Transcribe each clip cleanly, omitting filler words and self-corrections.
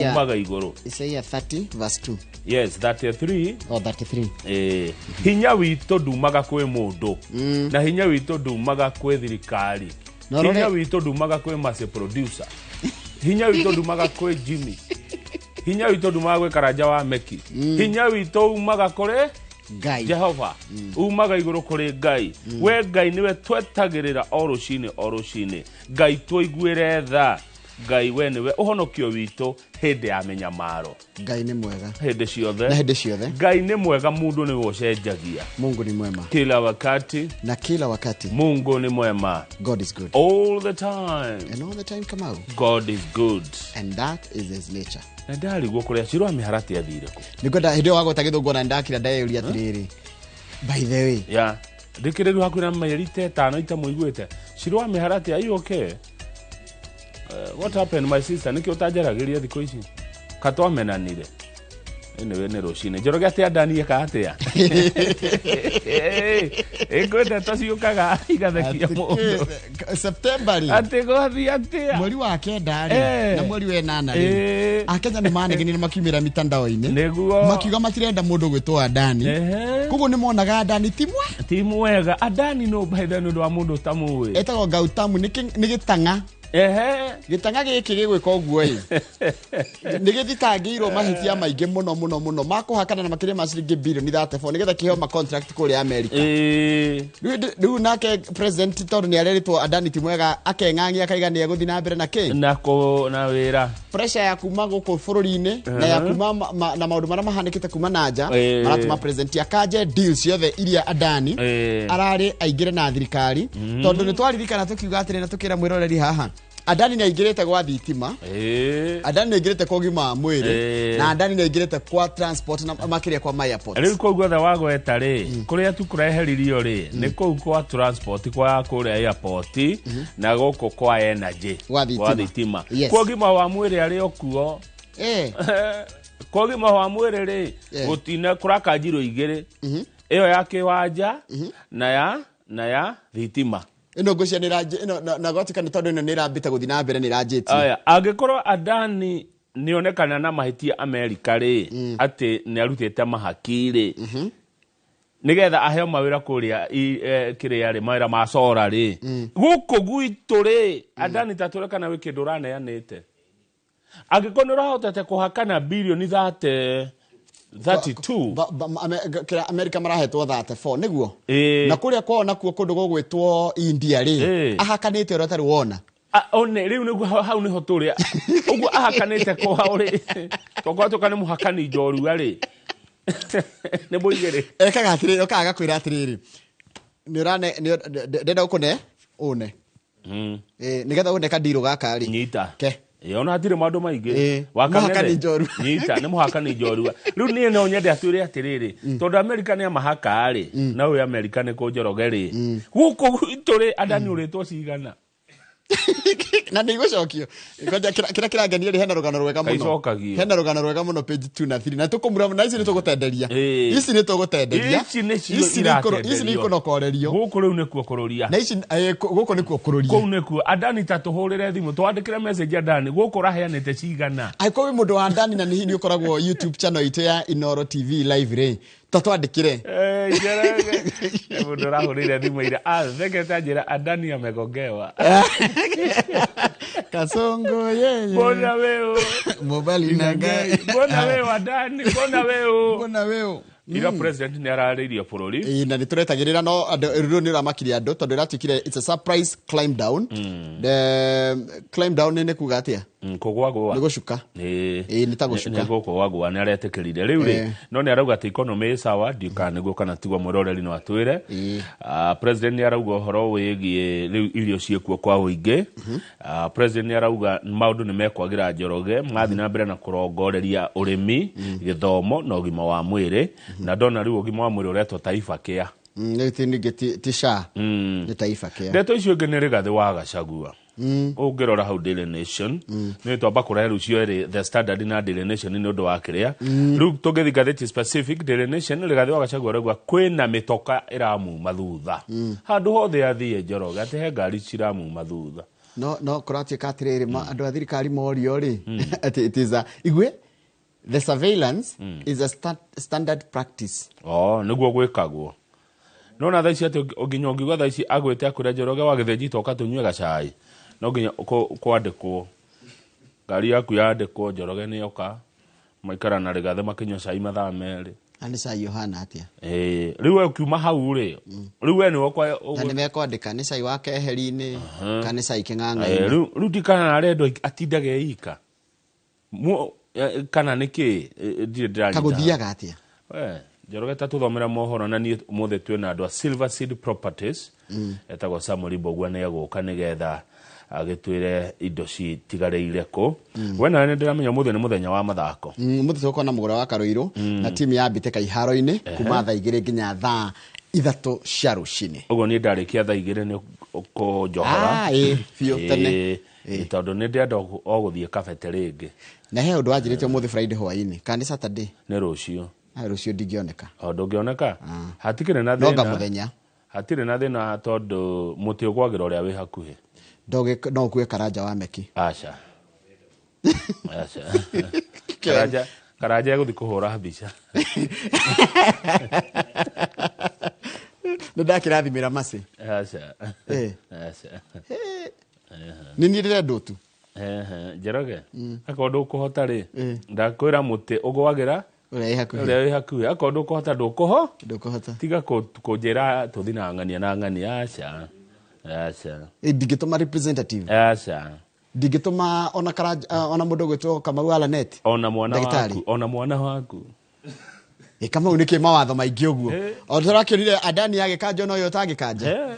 Umaga igũrũ. Isaiah 30 verse 2. Yes, 33. Or 33. Hinya witũ ndumaga kwĩ mũndũ, na hinya witũ ndumaga kwĩ thirikari. No, rore- Hinya witũ ndumaga kwĩ Mercy producer, hinya witũ ndumaga kwĩ Jimmy, hinya witũ ndumaga gwĩ Karanja wa Meki. Hinya witũ umaga kũrĩ Ngai. Jehova, umaga igũrũ kũrĩ Ngai. We Ngai nĩwe twetagĩrĩra o rũcinĩ o rũcinĩ. Ngai, tũiguĩre tha. Ngai, we nĩwe ũhonokio witũ hĩndĩ ya mĩnyamaro. Ngai nĩ mwega hĩndĩ ciothe. Na hĩndĩ ciothe. Ngai nĩ mwega, mũndũ nĩwe ũcenjagia. Mungu ni mwema kila wakati. Na kila wakati. Mungu ni mwema. God is good all the time. And all the time, Kamau. God is good. And that is his nature. Na ndarigwo kũrĩa Ciro wa Mĩharati athire kũ. Nĩngwenda hĩndĩ ĩyo wagweta gĩthũngũ na ndakira ndeyũria atĩrĩrĩ, by the way. Ya ndĩkĩrĩru hakuhĩ na mĩeri ta 5 itamũiguĩte. Ciro wa Mĩharati, are you okay? What happened, my sister? Nĩkĩ ũtanjaragĩria thikũ ici katwamenanire? Anyway, nĩ rũcinĩ, Njoroge. Atĩa ndani eka atĩa? Ĩkwĩ ndeto ciũkaga igathekia mũndũ. September rĩ, atĩ gwathiĩ atĩa? Mweri wa 9 rĩ, na mweri wa 8 rĩ, Akenya nĩ manegenire makiumĩra mitandao-inĩ, makiuga matirenda mũndũ gwĩtwo Adani. Koguo nĩ monaga Adani ti mwe. Ti mwega Adani no baitha nĩ ũndũ wa mũndũ ũtamũĩ. Etagwo Gautamu, nĩ gĩtang'a. Gĩtang'a gĩkĩ gĩgwĩka ũguo ĩ, nĩ gĩthitangĩirwo mahĩtia maingĩ mũno mũno mũno makũhakana na makĩria ma ciringi birioni 34 nĩgetha kĩheo ma contract kũrĩa America. Rĩu nake president, tondũ nĩ arerĩtwo Adani ti mwega, akeng'ang'ia akaiga nĩ egũthiĩ na mbere na kĩ. Na kũ na wĩra. Pressure ya kuma gũkũ bũrũri-inĩ na ya kuma na maũndũ marĩa mahanĩkĩte kuma na nja maratũma president akanje deal ciothe iria Adani ararĩ aingĩre na thirikari, tondũ nĩ twaririkana tũkiuga atĩrĩ na tũkĩra mwĩroreri haha, Adani nĩ aingĩrĩte gwa thitima, Adani nĩ aingĩrĩte kwa ũgima wa mwĩrĩ, na Adani nĩ aingĩrĩte kwa transport na makĩria kwa my airport. Rĩu kũu guothe wagweta rĩ, kũrĩa tu kũreheririo rĩ, nĩ kũu kwa transport, kwa kũrĩa airport na gũkũ kwa energy. Gwa thitima. Kwa thitima. Kwa ũgima wa mwĩrĩ arĩ o kuo. Kwa ũgima wa mwĩrĩ rĩ, gũtina kũraka njiro igĩrĩ, ĩyo ya kĩwanja na ya thitima. Ĩno ngũcia nĩ ĩno na gwatuĩka nĩ tondũ ĩno nĩ ĩrambĩte gũthiĩ na mbere, nĩ ĩranjĩtie. Aya, angĩkorwo Adani nĩonekana na mahĩtia Amerika rĩ, atĩ nĩ arutĩte mahaki rĩ, nĩgetha aheo mawĩra kũrĩa kĩrĩa rĩ, mawĩra ma cora rĩ, gũkũ gwitũ rĩ, Adani tatũre kana wĩ kĩndũ ũraneanĩte, angĩkorwo nĩ ũrahotete kũhakana birioni 30 32. Kĩrĩa America marahetwo 34 nĩguo, na kũrĩa kwao nakuo kũndũ gũgwĩtwo India rĩ, ahakanĩte ũrĩa ũtarĩ wona. One rĩu nĩguo hau nĩho tũrĩ ũguo ahakanĩte kwao rĩ, tokorwo tuĩka nĩ mũhakani njorua rĩ, nĩ mũigĩrĩ. Ekaga atĩrĩrĩ, okaga agakwĩra atĩrĩrĩ, nĩ ũrane ndenda ũkũne ũne. Nĩgetha ũne kadirũ gaka rĩ, nyita ke. Ĩ, ona hatirĩ maũndũ maingĩ. Mũhakani njorua. Nyita nĩ mũhakani njorua. Rĩu niĩ no nyende atwĩre atĩrĩrĩ, tondũ Amerika nĩ amahaka rĩ, na ũyũ Amerika nĩ kũ Njoroge rĩ, gũkũ gwitũ rĩ, Adani ũrĩtwo cigana? Na nĩ igũcokio. Kwanja kĩrĩa kĩrangenia rĩ, hena rũgano rwega mũno. Kaicokagio. Hena rũgano rwega mũno page 2 na 3 na tũkũmura na ici nĩ tũgũtenderia. Ici nĩ tũgũtenderia. Ici nĩcio. Ici nĩ ici nĩ iratenderio. ikũnokorerio. Gũkũ rĩu nĩkuo kũrũria. Na ici gũkũ nĩkuo kũrũria. Kũu nĩkuo Adani ta tũhũrĩre thimũ, twandĩkĩre message. Adani, gũkũ ũraheanĩte cigana? Angĩkorwo wĩ mũndũ wa Adani na nĩ hihi nĩ ũkoragwo YouTube channel itũ ya Inoro TV live rĩ, ta twandĩkĩre. Njoroge, mũndũ ũrahũrĩire thimũ ira athekete anjĩra Adani amegongewa. Kasongo yeye. Mbona wewe mobali na ngai. Mbona wewe Adani, mbona wewe? Mbona wewe? Ira president nĩ ararĩirie bũrũri. Ĩĩ, na nĩ tũretagĩrĩra, no rĩu nĩ ũramakirie andũ tondũ ĩratuĩkire it's a surprise climb down. The climb down nĩ kuga atĩa? Kũgwa gwa. Nĩ gũcuka. Ĩĩ, nĩ ta gũcuka. Nĩ gũkũgwa nĩ aretĩkĩrire rĩu rĩ, no nĩ arauga atĩ economy ĩ sawa. Ndiũkaga nĩguo kana tigwo, mwĩroreri no atwĩre. President nĩ arauga ũhoro wĩgiĩ rĩu irio ciĩkuo kwa ũingĩ. President nĩ arauga maũndũ nĩ mekwagĩra Njoroge mathiĩ na mbere na kũrongoreria ũrĩmi, gĩthomo na ũgima wa mwĩrĩ, na ndona rĩu ũgima wa mwĩrĩ ũretwo Taifa Care. Rĩu ti ningĩ ti SHA, nĩ Taifa Care. Ndeto icio ingĩ nĩ Rigathĩ wa Gachagua. Ũngĩrora hau Daily Nation, nĩ twamba kũrehe rĩu cierĩ, The Standard na Daily Nation, nĩ ũndũ wa kĩrĩa rĩu tũngĩthiĩ ngathĩti specific. Daily Nation, Rigathĩ wa Gachagua arauga kwĩna mĩtoka ĩramuma thutha handũ hothe athiĩ. Njoroge, atĩ he ngari ciramuma thutha. No kũratuĩka atĩrĩrĩ, andũ a thirikari morio rĩ, atĩ it is a igue the surveillance is a standard practice. Oh, nĩguo gwĩkagwo. No na thaa ici atĩ nginya ũngiuga thaa ici agwĩte akwĩre Njoroge wa Gĩthĩnji toka tũnyue gacai, no nginya kwandĩkwo ngari yaku yandĩkwo Njoroge nĩoka maikara na Rigathĩ makĩnyua cai mathaa 2. Na nĩ cai ũhana atĩa? Rĩu we ũkiuma hau rĩ, rĩu we nĩwe Na nĩ mekwandĩka nĩ cai wa keheri-inĩ kana nĩ cai kĩng'ang'a-inĩ. Rĩu ndikana arendwo atindage ika kana nĩ kĩ ndirĩ ndĩranyita. Kagũthiaga atĩa? Njoroge ta tũthomera mohoro na niĩ ũmũthĩ twĩna andũ a Silver Seed Properties, etagwo Samuel Mbũgua nĩ egũka nĩgetha agĩtwĩre indo citigarĩire kũ. We nawe nĩ ndĩramenya ũmũthĩ nĩ mũthenya wa mathako. Ũmũthĩ tũgũkorwo na mũgũra wa Karũirũ na timu ya Mbĩtĩka iharo-inĩ kuma thaa 2 nginya thaa 3 cia rũcinĩ. Ũguo niĩ ndarĩkia thaa 2 nĩ kũnjohora. Biũ tene. Tondũ nĩ ndĩrenda o gũthiĩ kabete rĩngĩ. Na he ũndũ wanjĩrĩte ũmũthĩ Friday hwaĩ-inĩ kana nĩ Saturday? Nĩ rũciũ. Rũciũ ndingĩoneka. O ndũngĩoneka? Hatikĩrĩ na No nga thĩna. mũthenya. Hatirĩ na thĩna tondũ mũtĩ ũgwagĩra ũrĩa wĩ hakuhĩ. No ũkue Karanja wa Meki. Aca. Aca. Karanja egũthiĩ kũhũra mbica. Nĩ ndakĩrathimĩra Mercy. Aca. Aca. Nĩ niĩ ndĩrendwo tu. Njoroge. Akorwo ndũkũhota rĩ, ndakwĩra mũtĩ ũgwagĩra ũrĩa wĩ hakuhĩ. Ũrĩa wĩ hakuhĩ. Akorwo ndũkũhota, ndũkũho? Ndũkũhota. Tiga kũnjĩra tũthiĩ na ng'ania na ng'ania. Aca. Aca. Ndingĩtũma representative. Aca. Ndingĩtũma ona Karanja, ona mũndũ ũgwĩtwo Kamau Alanet. Ona mwana waku, ona mwana waku. Kamau nĩkĩ mawatho maingĩ ũguo? O tũrakĩonire Adani agĩkanja ona ũyũ ũtangĩkanja.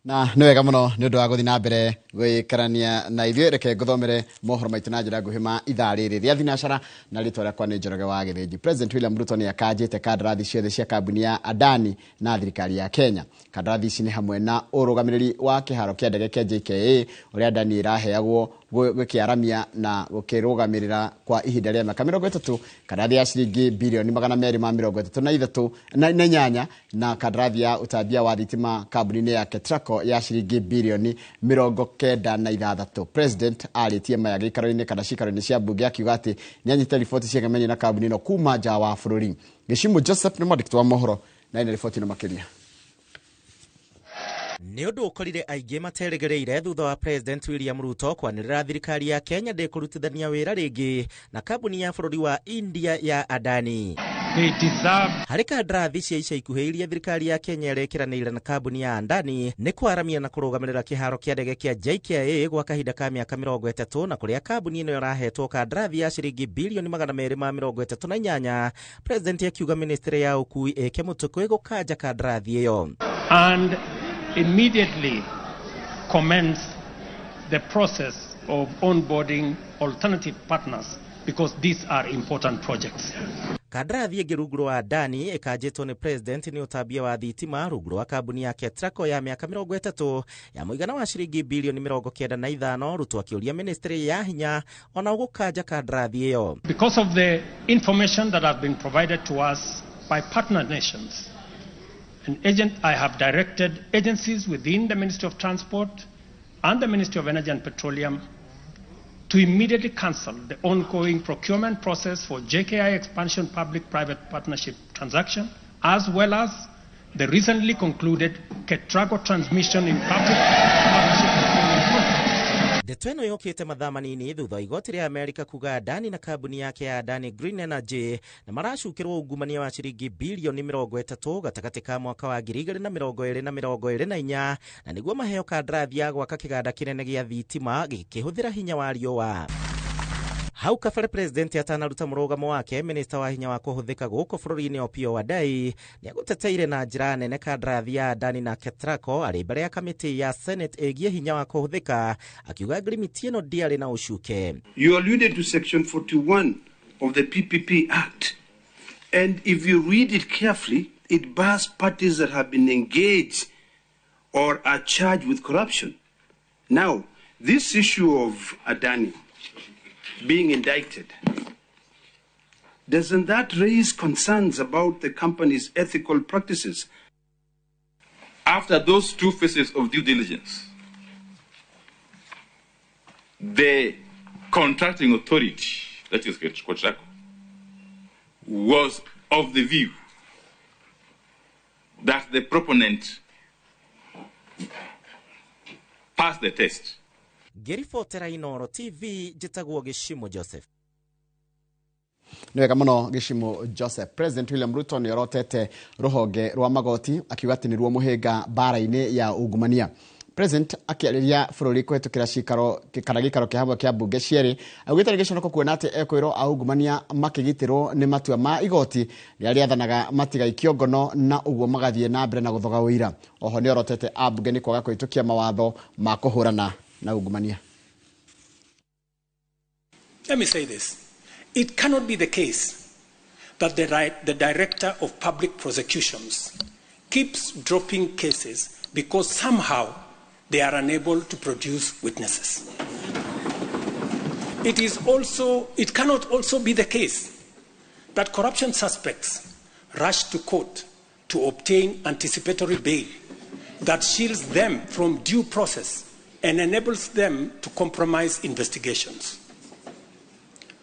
Na nĩ wega mũno nĩ ũndũ wa gũthiĩ na mbere gũikarania na ithuĩ. Reke ngũthomere mohoro maitũ na njĩra nguhĩ ma ithaa rĩrĩ rĩa thinacara, na rĩtwa rĩakwa nĩ Njoroge wa Gĩthĩnji. President William Ruto nĩ akanjĩte kandarathi ciothe cia kambuni ya Adani na thirikari ya Kenya. Kandarathi ici nĩ hamwe na ũrũgamĩrĩri wa kĩharo kĩa ndege kĩa JKA ũrĩa Adani ĩraheagwo gũkĩaramia na gũkĩrũgamĩrĩra kwa ihinda rĩa mĩaka 30, kandarathi ya ciringi bilioni 233 na inyanya, na kandarathi ya ũtambia wa thitima kambuni-inĩ ya Ketraco ya ciringi bilioni 96. President arĩtie maya gĩikaro-inĩ kana ciikaro-inĩ cia mbunge akiuga atĩ nĩanyitĩte riboti ciĩgemainie na kambuni ĩno kuma nja wa bũrũri. Gĩcimu Joseph nĩ mwandĩki wa mohoro na ĩna riboti ĩno makĩria. Nĩ ũndũ ũkorire aingĩ materĩgĩrĩire thutha wa President William Ruto kwanĩrĩra thirikari ya Kenya ndĩkũrutithania wĩra rĩngĩ na kambuni ya bũrũri wa India ya Adani. Harĩ kandarathi cia ica ikuhĩ iria thirikari ya Kenya ĩrekĩranĩire na kambuni ya Adani nĩ kwaramia na kũrũgamĩrĩra kĩharo kĩa ndege kĩa JKIA gwa kahinda ka mĩaka 30, na kũrĩa kambuni ĩno ĩrahetwo kandarathi ya ciringi bilioni 238. President akiuga ministry ya ũkui ĩke mũtũkũ ĩgũkanja kandarathi ĩyo. And immediately commence the process of onboarding alternative partners because these are important projects. Kandarathi ĩngĩ rungu rwa Adani ĩkanjĩtwo nĩ president nĩ ũtambia wa thitima rungu rwa kambuni ya Ketraco ya mĩaka 30 ya mũigana wa ciringi bilioni 95. Ruto akĩũria ministry ya hinya ona gũkanja kandarathi ĩyo. Because of the information that has been provided to us by partner nations, an agent, I have directed agencies within the Ministry of Transport and the Ministry of Energy and Petroleum to immediately cancel the ongoing procurement process for JKI expansion public-private partnership transaction, as well as the recently concluded Ketraco transmission in public partnership procurement contract. Ndeto ĩno yũkĩte mathaa manini thutha wa igoti rĩa Amerika kuga Adani na kambuni yake ya Adani Green Energy na maracukĩrwo ungumania wa ciringi bilioni 30 gatagatĩ ka mwaka wa 2022 na 2024, na nĩguo maheo kandarathi ya gwaka kĩganda kĩnene gĩa thitima gĩkĩhũthĩra hinya wa riũa. Hau kabere president atanaruta mũrũgamo wake, minista wa hinya wa kũhũthĩka gũkũ bũrũri-inĩ Opiyo Wandayi nĩagũteteire na njĩra nene kandarathi ya Adani na Ketraco arĩ mbere ya kamĩtĩ ya Senate ĩgiĩ hinya wa kũhũthĩka, akiuga ngirimiti ĩno ndĩarĩ na ũcuke. You alluded to section 41 of the PPP Act, and if you read it carefully, it bars parties that have been engaged or are charged with corruption. Now, this issue of Adani being indicted, doesn't that raise concerns about the company's ethical practices? After those two phases of due diligence, the contracting authority, that is KETRACO, was of the view that the proponent passed the test. Ngĩribotera Inooro TV njĩtagwo Gĩcimo Joseph. Nĩ wega mũno Gĩcimo Joseph. President William Ruto nĩ orotete rũhonge rwa magoti akiuga atĩ nĩruo mũhĩnga mbara-inĩ ya ungumania. President akĩarĩria bũrũri kũhetũkĩra cikaro kana gĩikaro kĩa hamwe kĩa mbunge cierĩ augĩte nĩ gĩconoko kuona atĩ ekwĩrwo a ungumania makĩgitĩrwo nĩ matua ma igoti rĩrĩa rĩathanaga matigaikio ngono na ũguo magathiĩ na mbere na gũthoga ũira. Oho nĩ orotete ambunge nĩ kwaga kũhĩtũkia mawatho ma kũhũrana na ungumania. Let me say this. It cannot be the case that the Director of Public Prosecutions keeps dropping cases because somehow they are unable to produce witnesses. It cannot also be the case that corruption suspects rush to court to obtain anticipatory bail that shields them from due process and enables them to compromise investigations.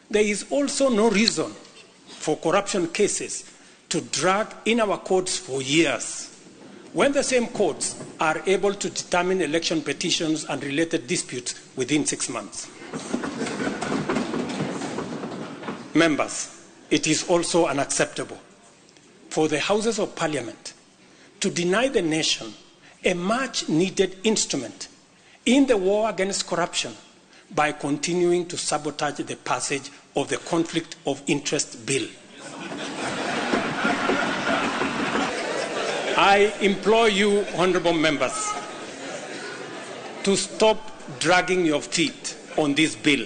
There is also no reason for corruption cases to drag in our courts for years, when the same courts are able to determine election petitions and related disputes within 6 months. Members, it is also unacceptable for the Houses of Parliament to deny the nation a much-needed instrument in the war against corruption by continuing to sabotage the passage of the Conflict of Interest Bill. I implore you, honorable members, to stop dragging your feet on this bill,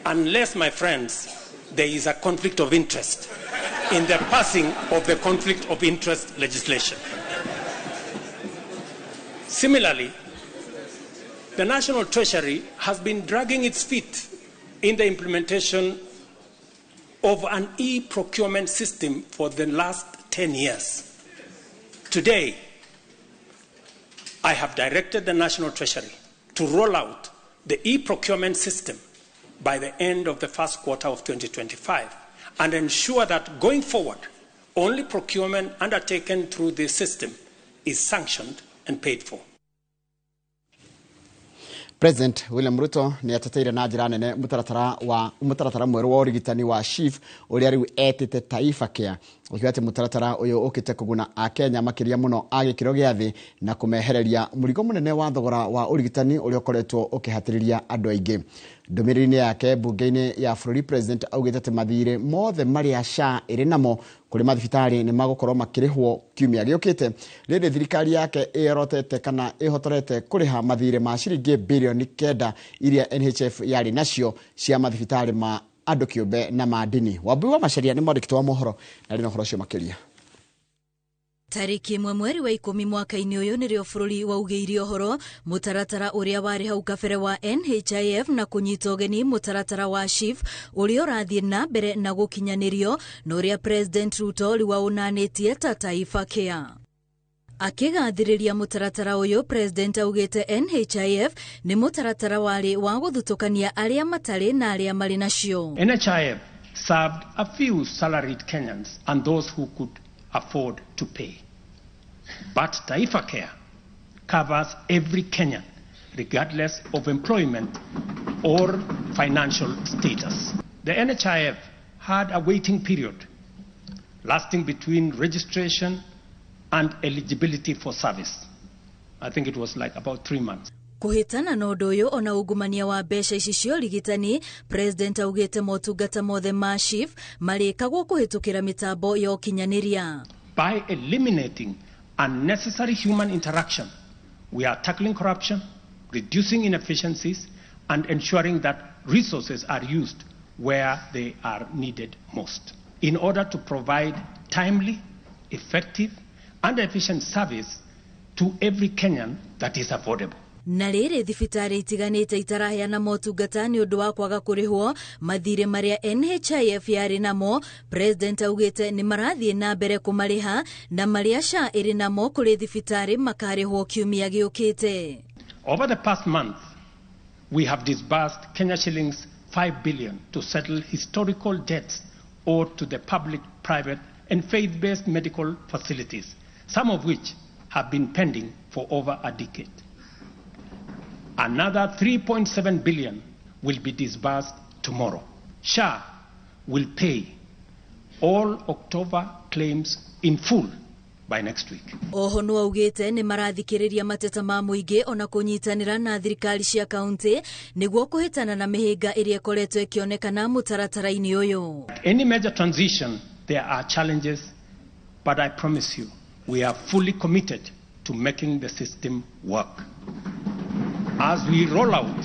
unless, my friends, there is a conflict of interest in the passing of the Conflict of Interest legislation. Similarly, the National Treasury has been dragging its feet in the implementation of an e-procurement system for the last 10 years. Today, I have directed the National Treasury to roll out the e-procurement system by the end of the first quarter of 2025 and ensure that going forward, only procurement undertaken through this system is sanctioned and paid for. President William Ruto nĩ ateteire na njĩra nene mũtaratara mwerũ wa ũrigitani wa SHIF ũrĩa rĩu etĩte Taifa Care, ũkiuga atĩ mũtaratara ũyũ ũkĩte kũguna Akenya makĩria mũno a gĩkĩro gĩa thĩ na kũmehereria mũrigo mũnene wa thogora wa ũrigitani ũrĩa ũkoretwo ũkĩhatĩrĩria andũ aingĩ. Ndũmĩrĩri-inĩ yake mbunge-inĩ ya bũrũri, President augĩte atĩ mathirĩ mothe marĩa SHA ĩrĩ namo kũrĩ mathibitarĩ nĩ magũkorwo makĩrĩhwo kiumia gĩũkĩte, rĩrĩ thirikari yake ĩorotete kana ĩhotorete kũrĩha mathirĩ ma ciringi bilioni 9 iria NHIF yarĩ nacio cia mathibitarĩ ma andũ kĩũmbe na ma ndini. Wambui wa Macharia nĩ mwandĩki wa mohoro na rĩ na ũhoro ũcio makĩria. Tarĩki 1 mweri wa 10 mwaka-inĩ ũyũ nĩrĩo bũrũri waugĩire ũhoro mũtaratara ũrĩa warĩ hau kabere wa NHIF na kũnyita ũgeni mũtaratara wa SHIF ũrĩa ũrathiĩ na mbere na gũkinyanĩrio na ũrĩa President Ruto rĩu aũnanĩtie ta Taifa Care. Akĩgathĩrĩria mũtaratara ũyũ, President augĩte NHIF nĩ mũtaratara warĩ wa gũthutũkania arĩa matarĩ na arĩa marĩ nacio. NHIF served a few salaried Kenyans and those who could afford to pay. But Taifa Care covers every Kenyan, regardless of employment or financial status. The NHIF had a waiting period lasting between registration and eligibility for service. I think it was like about 3 months. Kũhĩtana na ũndũ ũyũ ona ungumania wa mbeca ici cia ũrigitani, President augĩte motungata mothe ma SHIF marĩkagwo kũhĩtũkĩra mĩtambo ya ũkinyanĩria. By eliminating unnecessary human interaction, we are tackling corruption, reducing inefficiencies, and ensuring that resources are used where they are needed most, in order to provide timely, effective, and efficient service to every Kenyan that is affordable. Na rĩrĩ thibitarĩ itiganĩte itaraheana motungata nĩ ũndũ wa kwaga kũrĩhwo mathirĩ marĩa NHIF yarĩ namo, President augĩte nĩ marathiĩ na mbere kũmarĩha na marĩa SHA ĩrĩ namo kũrĩ thibitarĩ makarĩhwo kiumia gĩũkĩte. Over the past month, we have disbursed Kenya shillings 5 billion to settle historical debts owed to the public, private, and faith-based medical facilities, some of which have been pending for over a decade. Another 3.7 billion will be disbursed tomorrow. SHA will pay all October claims in full by next week. Oho no augite ni marathikiriria mateta ma muingi ona kunyitanira na thirikari cia kaunti niguo kuhitana na mihinga iria ikoretwo ikionekana mutaratara-ini uyu. Any major transition there are challenges, but I promise you we are fully committed to making the system work. As we roll out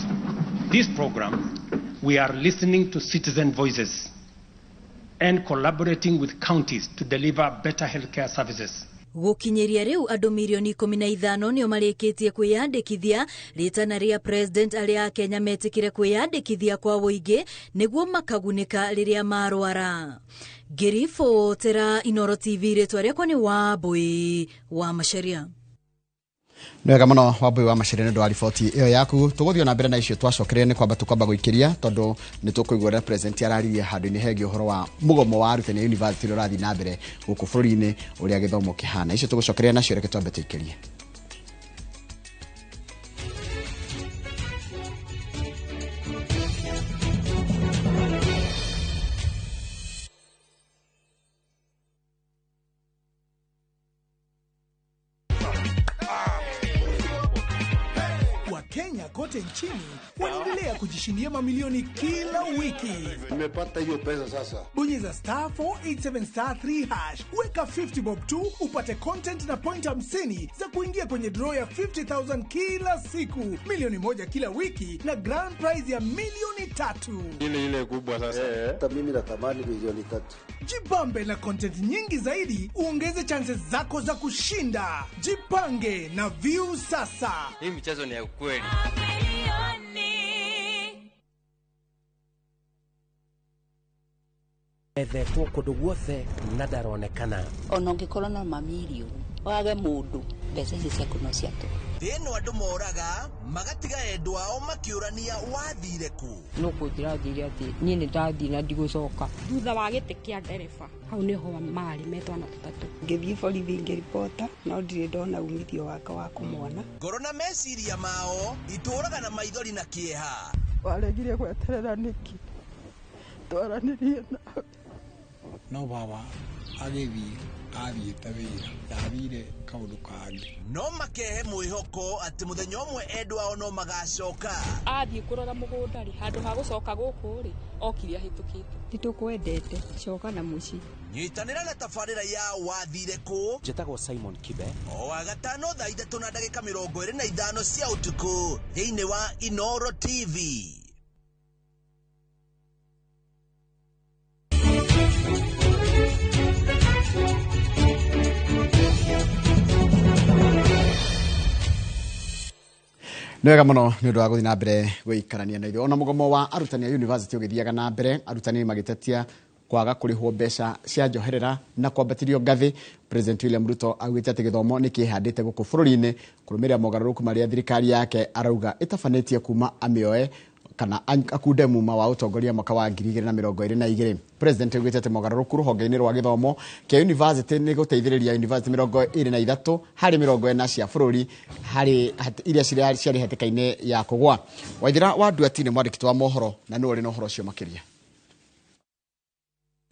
this program, we are listening to citizen voices and collaborating with counties to deliver better healthcare services. Gukinyiria riu andu mirioni 15 nio marikitie kwiyandikithia ritana ria President aria a Kenya metikire kwiyandikithia kwa wuingi niguo makagunika riria marwara. Ngiribotera Inoro TV, ritwa riakwa ni Wambui wa Macharia. Nĩ wega mũno Wambui wa Macharia nĩ ũndũ wa riboti ĩyo yaku. Tũgũthiĩ na mbere na icio twacokereire nĩ kwamba tũkwamba gũikĩria tondũ nĩ tũkũigua ũrĩa President araririe handũ-inĩ hegiĩ ũhoro wa mũgomo wa arutani a university ũrĩa ũrathiĩ na mbere gũkũ bũrũri-inĩ ũrĩa gĩthomo kĩhana. Icio tũgũcokereria nacio, reke twambe tũikĩrie. Kenya kote nchini wanaendelea kujishindia mamilioni kila wiki. Nimepata hiyo pesa sasa. Bonyeza star 487 star 3 hash, weka 50 bob tu upate content na point 50 za kuingia kwenye draw ya 50,000 kila siku, milioni 1 kila wiki na grand prize ya milioni 3. Ile kubwa sasa. Hata mimi natamani milioni 3. Jibambe na content nyingi zaidi, uongeze chances zako za kushinda. Jipange na View sasa. Hii michezo ni ya kweli. Ethetwo kundu guothe na ndaronekana. Ona ũngĩkorwo na mamirioni wage mũndũ, mbeca ici ciaku no ciatũ. Thĩ ĩno andũ moraga magatiga endwa ao makĩũrania wathire kũ. No kũnjĩra njĩre atĩ niĩ nĩ ndathiĩ na ndigũcoka. Thutha wa gĩtĩ kĩa ndereba hau nĩho marĩ me twana tũtatũ. Ngĩthiĩ borithi ngĩribota no ndirĩ ndona umithio wake wa kũmwona. Ngoro na meciria mao itũraga na maithori na kĩeha. Waregire gweterera nĩkĩ? Twaranĩrie nawe. No baba agĩthiĩ athiĩte wĩra ndathire kaũndũ kangĩ. No makehe mwĩhoko atĩ mũthenya ũmwe endwa ao no magacoka. Athiĩ kũrora mũgũnda rĩ, handũ ha gũcoka gũkũ rĩ, okire ahĩtũkĩte. Titũkwendete, coka na mũciĩ. Nyitanĩra na tabarĩra ya wathire kũ. Njĩtagwo Simon Kibe. O wagatano thaa 3:25 cia ũtukũ thĩinĩ wa Inoro TV. Nĩ wega mũno nĩ ũndũ wa gũthiĩ na mbere gũikarania na ithuĩ. Ona mũgomo wa arutani a university ũgĩthiaga na mbere, arutani magĩtetia kwaga kũrĩhwo mbeca cia njoherera na kwambatĩrio ngathĩ. President William Ruto augĩte atĩ gĩthomo nĩ kĩhandĩte gũkũ bũrũri-inĩ kũrũmĩrĩra mogarũrũku marĩa thirikari yake arauga ĩtabanĩtie kuma amĩoe kana akunde muma wa ũtongoria mwaka wa 2022. President augĩte atĩ mogarũrũku rũhonge-inĩ rwa gĩthomo kĩa university nĩ gũteithĩrĩria university 23 harĩ 40 cia bũrũri harĩ iria ciarĩ hatĩka-inĩ ya kũgwa. Waithira wa Nduati nĩ mwandĩki wa mohoro na nĩwe ũrĩ na ũhoro ũcio makĩria.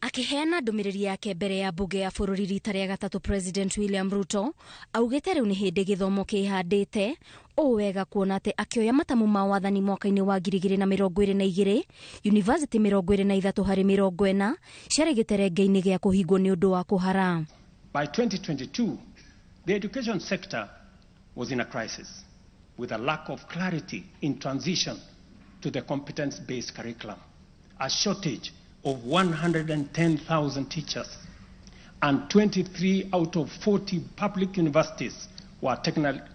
Akiheana ndũmĩrĩri yake mbere ya bunge ya bũrũri rita rĩa gatatũ, President William Ruto augĩte rĩu nĩ hĩndĩ gĩthomo kĩhandĩte ũũ wega kuona atĩ akĩoya matamu ma wathani mwaka-inĩ wa 2022 university 23 harĩ 40 ciarĩ gĩterenge-inĩ gĩa kũhingwo nĩ ũndũ wa kũhara. By 2022, the education sector was in a crisis with a lack of clarity in transition to the competence-based curriculum, a shortage of 110,000 teachers, and 23 out of 40 public universities were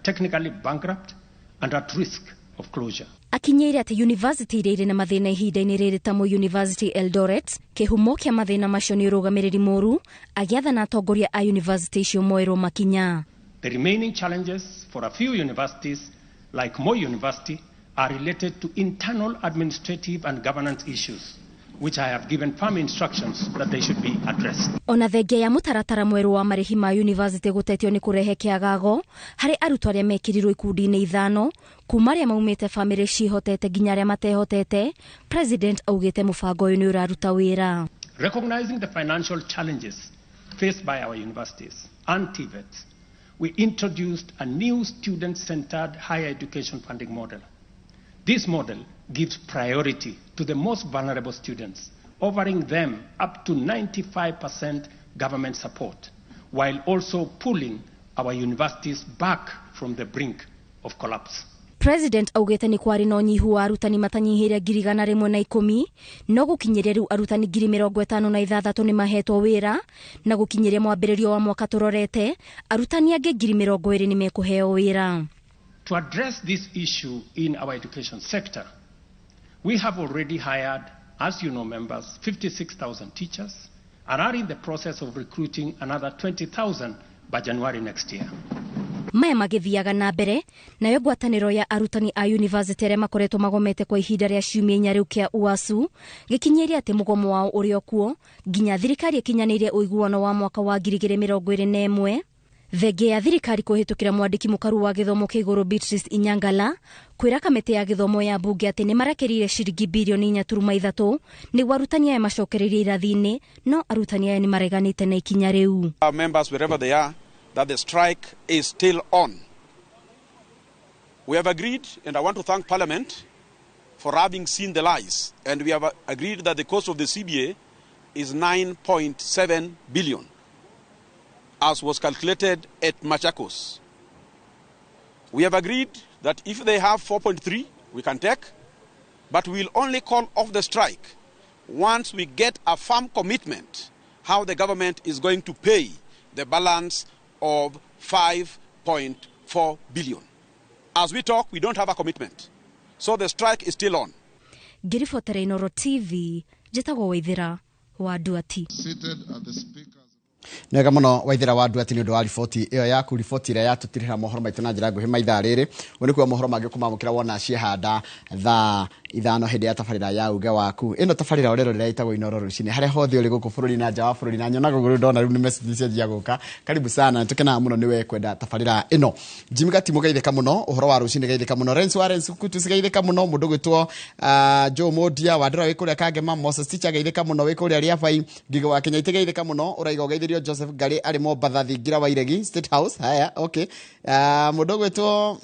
technically bankrupt and at risk of closure. Akinyĩire atĩ university iria irĩ na mathĩna ihinda-inĩ rĩrĩ ta Moi University Eldoret, kĩhumo kĩa mathĩna macio nĩ ũrũgamĩrĩri mũru, agĩathana atongoria a university icio moerwo makinya. The remaining challenges for a few universities, like Moi University, are related to internal administrative and governance issues, which I have given firm instructions that they should be addressed. Ona thengia ya mũtaratara mwerũ wa marĩhi ma university gũtetio nĩ kũrehe kĩagago harĩ arutwo arĩa mekĩrirwo ikundi-inĩ ithano kuma arĩa maumĩte bamĩrĩ ciĩhotete nginya arĩa matehotete, President augĩte mũbango ũyũ nĩ ũraruta wĩra. Recognizing the financial challenges faced by our universities and TVETs, we introduced a new student-centered higher education funding model. This model gives priority to the most vulnerable students, offering them up to 95% government support, while also pulling our universities back from the brink of collapse. President augĩte nĩ kwarĩ na ũnyihu wa arutani matanyihĩire 110,000, no gũkinyĩria rĩu arutani 56,000 nĩ mahetwo wĩra, na gũkinyĩria mwambĩrĩrio wa mwaka tũrorete arutani angĩ 20,000 nĩ mekũheo wĩra. To address this issue in our education sector, we have already hired, as you know, members, 56,000 teachers and are in the process of recruiting another 20,000 by January next year. Maya magĩthiaga na mbere nayo ngwatanĩro ya arutani a university arĩa makoretwo magomete kwa ihinda rĩa ciumia inya rĩu kĩa UASU gĩkinyĩire atĩ mũgomo wao ũrĩ o kuo nginya thirikari ĩkinyanĩire ũiguano wa mwaka wa 2021. Thengia ya thirikari kũhĩtũkĩra mwandĩki mũkaru wa gĩthomo kĩa igũrũ Beatrice Inyangala kwĩra kamĩtĩ ya gĩthomo ya mbunge atĩ nĩ marekereire ciringi birioni 4.3 nĩguo arutani aya macokereirie irathi-inĩ, no arutani aya nĩ mareganĩte na ikinya rĩu. Our members, wherever they are, that the strike is still on. We have agreed, and I want to thank Parliament for having seen the lies, and we have agreed that the cost of the CBA is 9.7 billion, as was calculated at Machakos. We have agreed that if they have 4.3, we can take, but we will only call off the strike once we get a firm commitment how the government is going to pay the balance of 5.4 billion. As we talk, we don't have a commitment. So the strike is still on. Ngĩribotera Inooro TV, njĩtagwo Waithĩra wa Nduati. Nĩ wega mũno Waithĩra wa Nduati nĩ ũndũ wa riboti ĩyo yaku, riboti ĩrĩa yatũtirĩra mohoro maitũ na njĩra nguhĩ maithaa rĩrĩ. Ũyũ nĩ kuga mohoro mangĩ ũkũmamũkĩra wona ciehanda thaa 5 hĩndĩ ya tabarĩra ya uge waku. Ĩno tabarĩra ũrerorera ĩtagwo Inooro rũcinĩ, harĩa hothe ũrĩ gũkũ bũrũri na nja wa bũrũri, na nyonaga ũguo ndona rĩu nĩ message cianjia gũka. Karibu sana, nĩtũkenaga mũno nĩwe kwenda tabarĩra ĩno. Jimmy Gatimu geithĩka mũno, ũhoro wa rũcinĩ geithĩka mũno. Renz wa Renz Kutus geithĩka mũno, mũndũ ũgwĩtwo Joe Modia wa Ndũra wĩ kũrĩa Kangema, Moses Teacher geithĩka mũno wĩ kũrĩa Riabai, Ngigo wa Kenya geithĩka mũno, ũraiga ũgeithĩrio Joseph Ngari arĩ Mombatha thingira wa Iregi State House. Haya, okay. Mũndũ ũgwĩtwo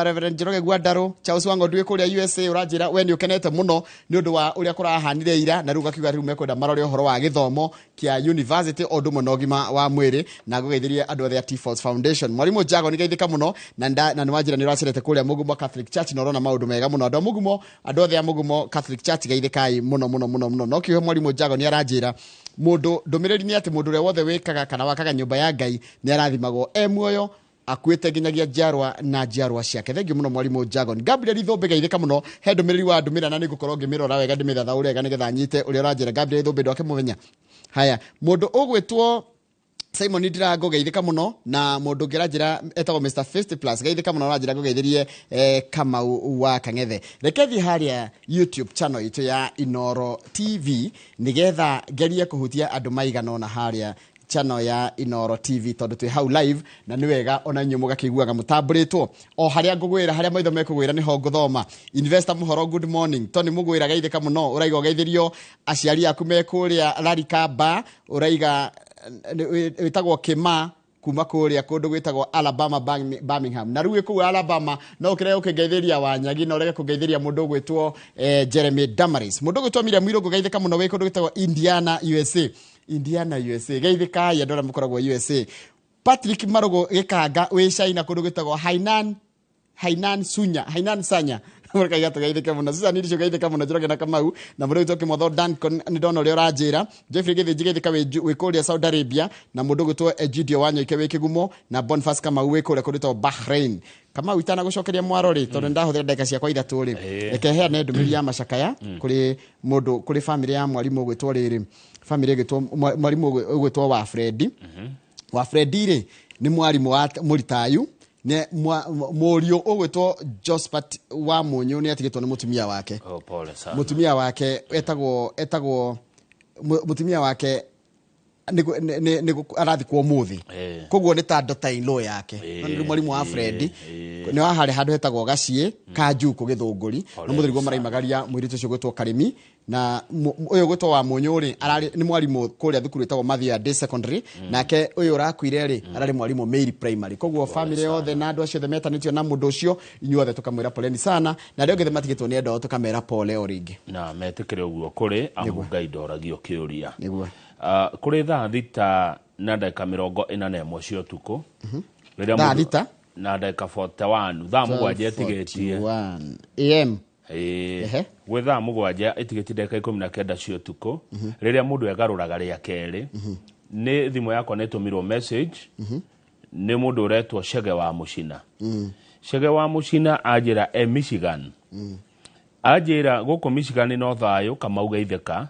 Reverend Njoroge Gwandarũ, Charles Wang'ondu wĩ kũrĩa USA, ũranjĩra we nĩ ũkenete mũno nĩ ũndũ wa ũrĩa kũrahanire ira, na rĩu gakiuga rĩu mekwenda marore ũhoro wa gĩthomo kĩa university o ũndũ ũmwe na ũgima wa mwĩrĩ, na ngũgeithĩrie andũ othe a T-Force Foundation. Mwarimũ Jago nĩ geithĩka mũno, na nĩ wanjĩra nĩ ũracerete kũrĩa Mũgumo Catholic Church na ũrona maũndũ mega mũno. Andũ a Mũgumo, andũ othe a Mũgumo Catholic Church geithĩkai mũno mũno mũno mũno. No kiugo mwarimũ Jago nĩ aranjĩra mũndũ ndũmĩrĩri nĩ atĩ mũndũ ũrĩa wothe wĩkaga kana wakaga nyũmba ya Ngai nĩ arathimagwo e muoyo akuĩte nginyagia njiarwa na njiarwa ciake. Thengiũ mũno mwarimũ Jagon. Gabriel Ithũmbĩ geithĩka mũno, he ndũmĩrĩri wa ndũmĩra na nĩngũkorwo ngĩmĩrora wega ndĩmĩthathaũre wega nĩgetha nyite ũrĩa ũranjĩra. Gabriel Ithũmbĩ ndwakĩmũmenya. Haya, mũndũ ũgwĩtwo Simon Ndirango geithĩka mũno, na mũndũ ũngĩ aranjĩra etagwo Mr Fist Plus geithĩka mũno, aranjĩra ngũgeithĩrie Kamau wa Kang'ethe. Reke thiĩ harĩa YouTube channel itũ ya Inooro TV nĩgetha ngerie kũhutia andũ maigana ũna harĩa channel ya Inooro TV, tondũ twĩ hau live na nĩ wega ona inyuĩ mũgakĩiguaga mũtambũrĩtwo o harĩa ngũgwĩra, harĩa maitho mekũgwĩra nĩho ngũthoma. Investor Mũhoro, good morning. Tony Mũgwĩra geithĩka mũno, ũraiga ũgeithĩrio aciari aku me kũrĩa Larikamba, ũraiga wĩtagwo Kĩma kuma kũrĩa kũndũ gwĩtagwo Alabama Birmingham, na rĩu kũu Alabama no ũkĩrege ũkĩngeithĩria Wanyagi na ũrege kũngeithĩria mũndũ ũgwĩtwo Jeremy Damaris. Mũndũ ũgwĩtwo Miriam Mũirũ ngũgeithĩka mũno wĩ kũndũ gwĩtagwo Indiana USA. Indiana USA geithĩkai andũ arĩa mũkoragwo USA. Patrick Marugo gĩkanga wĩ China kũndũ gwĩtagwo Hainan Sunya, Hainan Sanya. Mũkaiga tũgeithĩke mũno. Susan Irisho geithĩka mũno Njoroge na Kamau na mũndũ witũ Kĩmotho Duncan nĩ ndona ũrĩa ũranjĩra. Jeffrey Gĩthĩnji geithĩka wĩ kũrĩa Saudi Arabia na mũndũ ũgwĩtwo Egidio Wanyoike wĩ Kĩgumo na Boniface Kamau wĩ kũrĩa kũndũ gwĩtagwo Bahrain. Kamau itanagũcokeria mwaro rĩ tondũ nĩndahũthĩra ndagĩka ciakwa ithatũ rĩ reke heane ndũmĩrĩri ya macakaya kũrĩ mũndũ kũrĩ bamĩrĩ ya mwarimũ ũgwĩtwo rĩrĩ bamĩrĩ ĩgwĩtwo mwarimũ ũgwĩtwo wa Fredi wa Fredi rĩ nĩ mwarimũ wa mũritayu nĩ mũriũ ũgwĩtwo Josephat wa Mũnyũ nĩ atigĩtwo nĩ mũtumia wake. Oh, pole sana. Mũtumia wake etagwo mũtumia wake arathikwo ũmũthĩ. Koguo nĩ ta daughter in law yake. No nĩ mwarimũ wa Fred nĩ wa harĩa handũ hetagwo Gaciĩ ka Njuku Gĩthũngũri na mũthĩ nĩguo maraimagaria mũirĩtu ũcio ũgwĩtwo Karĩmi na ũyũ ũgwĩtwo wa Mũnyũ rĩ ararĩ nĩ mwarimũ kũrĩa thukuru ĩtagwo Mathioya Day Secondary nake ũyũ ũrakuire rĩ ararĩ mwarimũ Meiri Primary. Koguo family yothe na andũ acio othe metanĩtio na mũndũ ũcio inyuothe tũkamwĩra poleni sana na arĩa angĩ matigĩtwo nĩ endwa ao tũkamera pole o rĩngĩ. Na metĩkĩre ũguo kũrĩ amu Ngai ndoragio kĩũria. Nĩguo. Kũrĩ thaa thita na ndagĩka 41 cia ũtukũ rĩrĩa Thaa mũndũ- thita? na ndagĩka 41 thaa mũgwanja ĩtigĩtie 12:41 AM. Ĩĩ. Gwĩ thaa mũgwanja ĩtigĩtie ndagĩka 19 cia ũtukũ rĩrĩa mũndũ egarũraga rĩa kerĩ nĩ thimũ yakwa nĩ ĩtũmirwo message nĩ mũndũ ũretwo Chege wa Mũcina. Chege wa Mũcina anjĩra e Michigan. Anjĩra gũkũ Michigan no thayũ Kamau geithĩka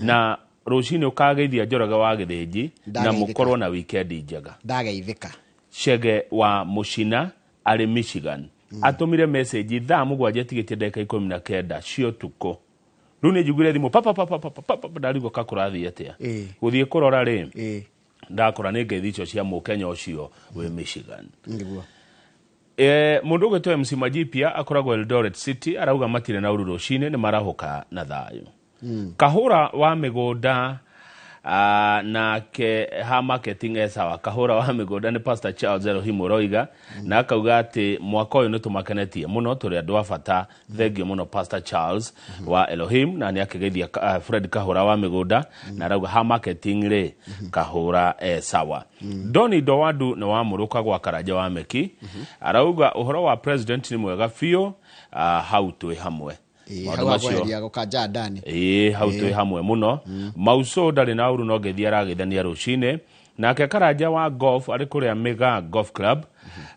na rũcinĩ ũkageithia Njoroge wa Gĩthĩnji na Ndageithĩka. mũkorwo na weekend njega. Ndageithĩka. Chege wa Mũcina arĩ Michigan. Atũmire message thaa mũgwanja ĩtigĩtie ndagĩka 19 cia ũtukũ. Rĩu nĩ njiguire thimũ pa pa pa pa pa pa pa ndarigwo ka kũrathiĩ atĩa. Gũthiĩ kũrora rĩ ndakora nĩ ngeithi icio cia mũkenya ũcio wĩ Michigan. Nĩguo. Mũndũ ũgwĩtwo MC Majipia akoragwo Eldoret City arauga matirĩ na ũru rũcinĩ nĩ marahũka na thayũ. Kahũra wa mĩgũnda nake ha marketing e sawa. Kahũra wa mĩgũnda nĩ Pastor Charles Elohim Ũroiga na akauga atĩ mwaka ũyũ nĩ tũmakenetie mũno tũrĩ andũ a bata. Thengiũ mũno Pastor Charles wa Elohim na nĩ akĩgeithia Fred Kahũra wa mĩgũnda na arauga ha marketing rĩ Kahũra e sawa. Doni Ndowadu nĩ wa Mũrũka gwa Karanja wa Meki arauga ũhoro wa president nĩ mwega biũ hau twĩ hamwe. Maũndũ Hau macio akweheria gũkanja Adani. Ĩĩ hau twĩ hamwe mũno. Mauso ndarĩ na ũru no ngeithi arageithania rũcinĩ. Nake Karanja wa golf arĩ kũrĩa Mĩgaa Golf Club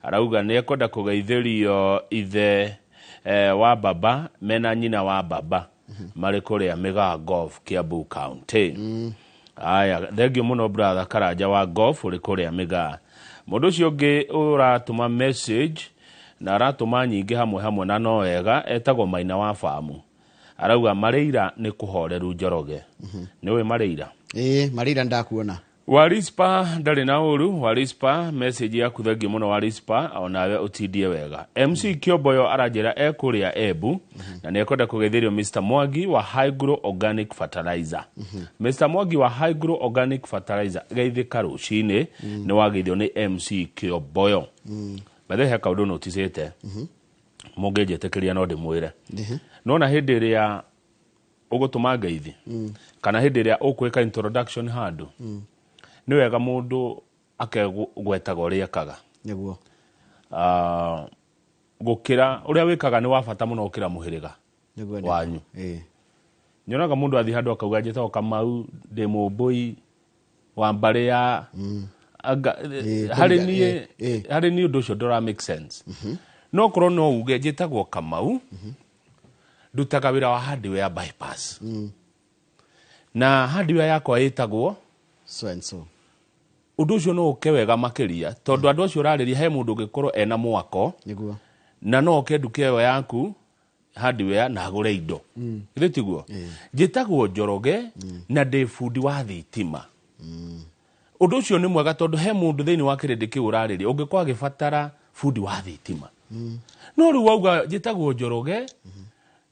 arauga nĩ ekwenda kũgeithĩrio ithe wa baba mena nyina wa baba marĩ kũrĩa Mĩgaa Golf Kiambu County. Aya thengiũ mũno brother Karanja wa golf ũrĩ kũrĩa Mĩgaa. Mũndũ ũcio ũngĩ ũratũma message na aratũma nyingĩ hamwe hamwe na no wega etagwo Maina wa Famu. Arauga Marĩira nĩ kũhoreru Njoroge. Nĩ ũĩ Marĩira? Ĩĩ Marĩira ndakuona. Warispa ndarĩ na ũru. Warispa message yaku thengiũ mũno Warispa onawe ũtindie wega. MC Kĩomboyo aranjĩra e kũrĩa Embu na nĩ ekwenda kũgeithĩrio Mr Mwangi wa Hygro Organic Fertilizer. Mr Mwangi wa Hygro Organic Fertilizer geithĩka rũcinĩ nĩ wageithio nĩ MC Kĩomboyo. Bethe he kaũndũ noticĩte mũngĩnjĩtĩkĩria no ndĩmwĩre. Nona hĩndĩ ĩrĩa ũgũtũma ngeithi kana hĩndĩ ĩrĩa ũkwĩka introduction handũ nĩ wega mũndũ akegwetaga ũrĩa ekaga. Nĩguo. Gũkĩra ũrĩa wĩkaga nĩ wa bata mũno gũkĩra mũhĩrĩga Nĩguo. wanyu. Nyonaga mũndũ athiĩ handũ akauga njĩtagwo Kamau ndĩ mũmbũi wa mbarĩ ya harĩ niĩ harĩ niĩ ũndũ ũcio ndũra make sense. No korwo no uge njĩtagwo Kamau ndutaga wĩra wa hardware bypass. Na hardware yakwa ĩtagwo so and so. Ũndũ ũcio no ũke wega makĩria tondũ andũ acio ũrarĩria he mũndũ ũngĩkorwo ena mwako. Nĩguo. Na no oke nduka ĩyo yaku hardware na agũre indo. Githĩ tiguo? Njĩtagwo Njoroge na ndĩ bundi wa thitima. Ũndũ ũcio nĩ mwega tondũ he mũndũ thĩinĩ wa kĩrĩndĩ kĩu ũrarĩria ũngĩkorwo agĩbatara bundi wa thitima. No rĩu wauga njĩtagwo Njoroge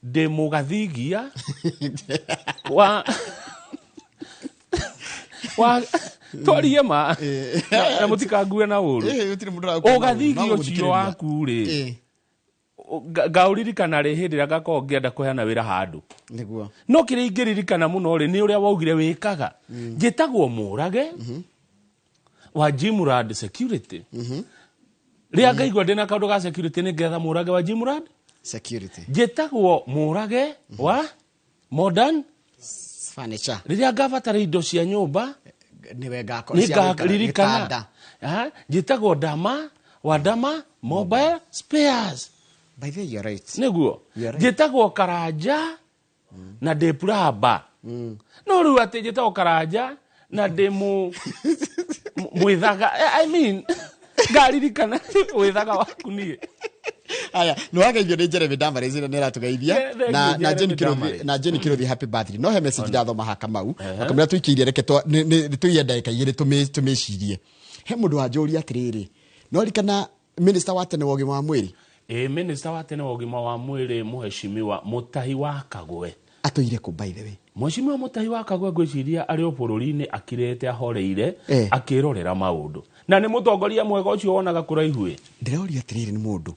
ndĩ mũgathigia wa twarie ma na mũtikangue na ũru. Ũgathigia ũcio waku rĩ ngaũririkana rĩ hĩndĩ ĩrĩa ngakorwo ngĩenda kũheana wĩra handũ. Nĩguo. No kĩrĩa ingĩririkana mũno rĩ nĩ ũrĩa waugire wĩkaga. Njĩtagwo Mũrage wa Jimrad Security. Rĩrĩa ngaigua ndĩna kaũndũ ga security nĩ ngetha Mũrage wa Jimrad Security. Njĩtagwo Mũrage wa Modern Furniture. Rĩrĩa ngabatara indo cia nyũmba nĩwe ngakorwo cia gũikara, nĩngaririkana. gĩtanda. Njĩtagwo Dama wa Dama Mobile Spares. By the way, you're right. Nĩguo. You're right. Njĩtagwo Karanja na ndĩ plumber. No rĩu atĩ njĩtagwo Karanja na ndĩ mwĩthaga, I mean, ngaririkana wĩthaga waku niĩ. Aya, nĩ wageithio nĩ Jeremy Damaris na nĩ aratũgeithia. Yeah, thank Na you, na Jane Jeremy Kirothi, Damaris. na Jane Kirothi, happy birthday. No he message ndathoma ha Kamau. Akamwĩra tũikĩirie, reke nĩ tũiye ndagĩka igĩrĩ tũmĩcirie. He mũndũ wanjũria atĩrĩrĩ, no ririkana minister wa tene wa ũgima wa mwĩrĩ? Ĩ, minister wa tene wa ũgima wa mwĩrĩ, mũheshimiwa Mũtahi wa Kagwe. Atũire kũ, by the way? Mheshimiwa Mũtahi wa Kagwe ngwĩciria arĩ o bũrũri-inĩ akirĩte ahoreire, akĩrorera maũndũ, na nĩ mũtongoria mwega ũcio wonaga kũraihu ĩ. Ndĩroria atĩrĩrĩ, nĩ mũndũ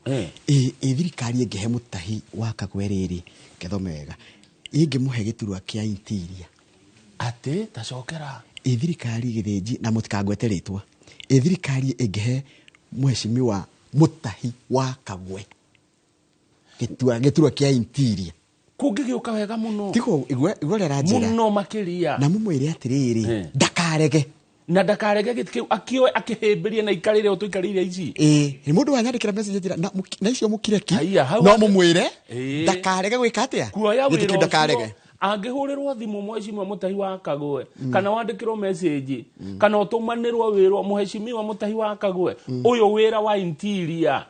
ĩ thirikari ĩngĩhe Mũtahi wa Kagwe rĩrĩ, ngethome wega, ĩngĩmũhe gĩturwa kĩa interior? Atĩ tacokera. Ĩ thirikari gĩthĩnji na mũtikangwete rĩtwa, ĩ thirikari ĩngĩhe mheshimiwa Mũtahi wa Kagwe gĩturwa kĩa interior? Kũngĩgĩũka wega mũno. Tigo igwe ũrĩa aranjĩra. Mũno makĩria. Na mũmwĩre atĩrĩrĩ, ndakarege. Na ndakarege gĩtĩ kĩu, akĩoe akĩhĩmbĩrie na ikarĩre o tũikarĩire ici. Ĩ, nĩ mũndũ wanyandĩkĩra message anjĩra, na icio mũkire ki. Haiya, hau no mũmwĩre ndakarege gwĩka atĩa? Kuoya Gĩtĩ wĩra kĩu ndakarege. ũcio, angĩhũrĩrwo thimũ mheshimiwa Mũtahi wa Kagwe, kana wandĩkĩrwo message, kana ũtũmanĩrwo wĩrwo mheshimiwa Mũtahi wa Kagwe, ũyũ wĩra wa interior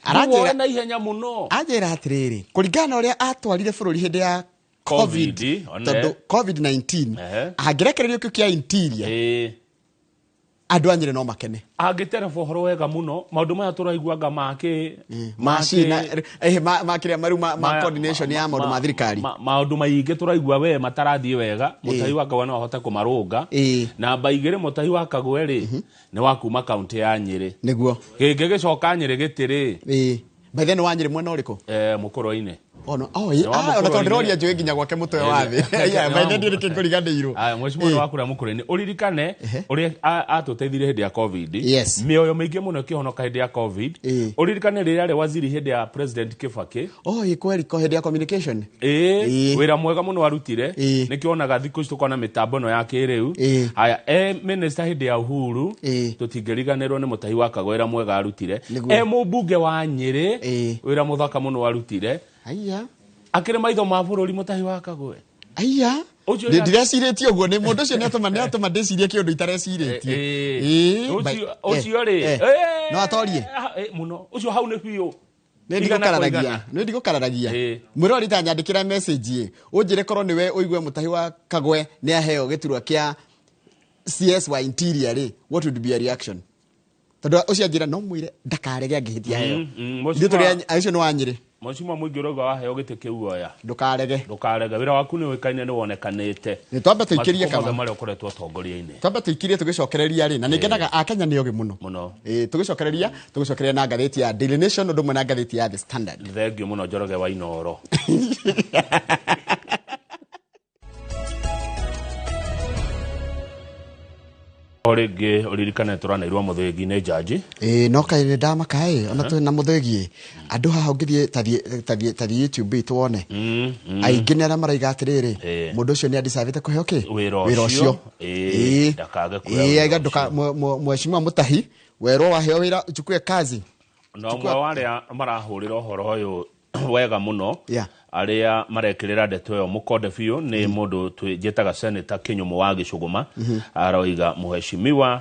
Aranjĩra- woe na ihenya mũno. Anjĩra atĩrĩrĩ, kũringana na ũrĩa atwarire bũrũri hĩndĩ ya COVID, Covid, one. tondũ COVID-19, angĩrekererio kĩu kĩa interior, andũ a Nyĩrĩ no makene. Angĩtereba ũhoro wega mũno, maũndũ maya tũraiguanga makĩ Macina makĩrĩa maru ma coordination ya maũndũ ma thirikari. Maũndũ maingĩ tũraigua we matarathiĩ wega, Mũtahi wa Kagwe no ahote kũmarũnga. Namba igĩrĩ, Mũtahi wa Kagwe rĩ, nĩ wa kuma kaũntĩ ya Nyĩrĩ. Nĩguo. Gĩngĩgĩcoka Nyĩrĩ gĩtĩ rĩ. By then wa Nyĩrĩ mwena ũrĩkũ? Mũkũrwe-inĩ. Ono, oh, ĩ, Nĩ wa ah, ona tondũ Mũkũrwe-inĩ. ndĩroria njũĩ nginya gwake mũtwe wa thĩ. Yeah, by then ndiũĩ nĩkĩ ngũriganĩirwo. Aya, mheshimiwa nĩ wa kũrĩa Mũkũrwe-inĩ. Ũririkane ũrĩa atũteithirie hĩndĩ ya COVID. Yes. Mĩoyo mĩingĩ mũno ĩkĩhonoka hĩndĩ ya COVID. Ũririkane rĩrĩa arĩ waziri hĩndĩ ya President Kibaki. Oh, ĩ kweli, ko hĩndĩ ya communication. Ĩ, wĩra mwega mũno arutire, nĩkĩo onaga thikũ ici tũkona mĩtambo ĩno ya kĩrĩu. Haya, e minister hĩndĩ ya Uhuru, tũtingĩriganĩrwo nĩ Mũtahi wa Kagwe, wĩra mwega arutire. Nĩguo. E mũmbunge wa Nyĩrĩ, wĩra mũthaka mũno arutire. Aya. Akĩrĩ maitho ma bũrũri Mũtahi wa Kagwe. Aya. Ũcio Nĩ ndirecirĩtie ũguo, nĩ mũndũ ũcio nĩ atũma ndĩcirie kĩũndũ itarecirĩtie. Ĩ, Ũcio rĩ, no atorie. Mũno ũcio hau nĩ biũ. Nĩ Igana kwa ndigũkararagia, igana. nĩ ndigũkararagia. Mwĩrori ta nyandĩkĩra message ĩ, ũnjĩre korwo nĩwe ũigue Mũtahi wa Kagwe nĩ aheo gĩturwa kĩa CS wa interior rĩ, what would be your reaction? Tondũ ũcio anjĩra no mwĩre ndakarege angĩhĩtia aheo. Ithuĩ tũrĩ acio nĩ wa Nyĩrĩ. Mheshimiwa mũingĩ ũrauga waheo gĩtĩ kĩu oya. Ndũkarege. Ndũkarege, wĩra waku nĩ ũĩkaine, nĩ wonekanĩte. Nĩ twambe tũikĩrie Matukũ kama. mothe marĩa ũkoretwo ũtongoria-inĩ. Twambe tũikirie tũgĩcokereria rĩ, na nĩ ngenaga akenya nĩ ogĩ mũno. Mũno. Ĩ, tũgĩcokereria na ngathĩti ya Daily Nation ũndũ ũmwe na ngathĩti ya The Standard. Thengiũ mũno, Njoroge wa Inoro. O rĩngĩ ũririkane tũranairwo mũthĩgi nĩ njanji. Ĩ, no kaĩ nĩ ndamaka ĩ, ona twĩ na mũthĩgi andũ haha, ũngĩthiĩ tathiĩ YouTube itũ wone aingĩ nĩ arĩa maraiga atĩrĩrĩ, mũndũ ũcio nĩ adicavĩte kũheo kĩ? Wĩra Wĩra ũcio. ũcio. Ĩ, ndakage kuoya Ĩ, wĩra aiga ũcio. mheshimiwa Mũtahi werwo waheo wĩra uchukue kazi. Na ũmwe wa arĩa marahũrĩra ũhoro ũyũ wega mũno, arĩa marekĩrĩra ndeto ĩyo mũkonde biũ, nĩ mũndũ njĩtaga Senator Kĩnyũmũ wa Gĩcũgũma. Aroiga mũheshimiwa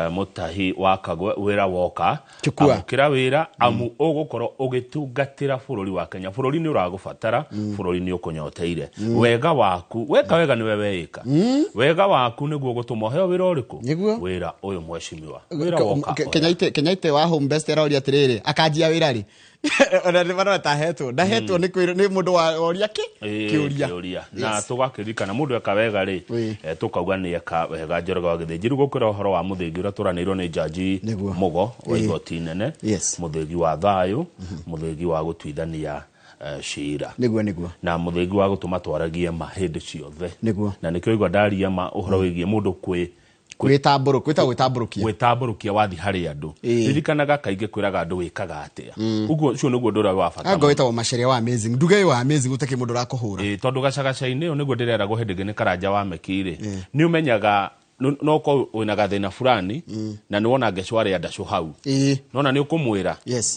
Mũtahi wa Kagwe, wĩra woka Chukua. amũkĩra wĩra, amu ũgũkorwo ũgĩtungatĩra bũrũri wa Kenya. Bũrũri nĩ ũragũbatara, bũrũri nĩ ũkũnyoteire. Wega waku weka wega nĩwe weĩka wega waku nĩguo ũgũtũma ũheo wĩra ũrĩkũ? Wĩra ũyũ, mheshimiwa, wĩra woka oya. Kenyaite wa Home Best aroria atĩrĩrĩ, akanjia wĩra rĩ? Ona nĩ marona ta hetwo, ndahetwo nĩ kwĩrwo nĩ mũndũ woria kĩ? Kĩũria. Kĩũria. Na tũgakĩririkana mũndũ eka wega rĩ, tũkauga nĩ eka wega. Njoroge wa Gĩthĩnji, rĩu gũkwĩra ũhoro wa mũthĩgi ũrĩa tũranĩirwo nĩ njanji Mũgo wa igoti inene, mũthĩgi wa thayũ, mũthĩgi wa gũtuithania cira. Nĩguo. Na mũthĩgi wa gũtũma twaragie ma hĩndĩ ciothe. Nĩguo. Na nĩkĩo igua ndaria ma ũhoro wĩgiĩ mũndũ kwĩ Gwĩtambũrũkia. Gwĩtambũrũkia wathi harĩ andũ. Ririkanaga kaingĩ kwĩraga andũ wĩkaga atĩa. Ũguo ũcio nĩguo ũndũ ũrĩa wa bata. Anga wĩtagwo Macharia wa amazing. Nduge wa amazing gũtakĩ mũndũ ũrakũhũra. Ĩĩ, tondũ gacagaca-inĩ ũyũ nĩguo ndĩreragwo hĩndĩ ĩngĩ nĩ Karanja wa Meki-rĩ, nĩ ũmenyaga no ũkorwo wĩna gathĩna fulani na nĩ wona ngecũ arĩa ndacũ hau. Nona nĩ ũkũmwĩra.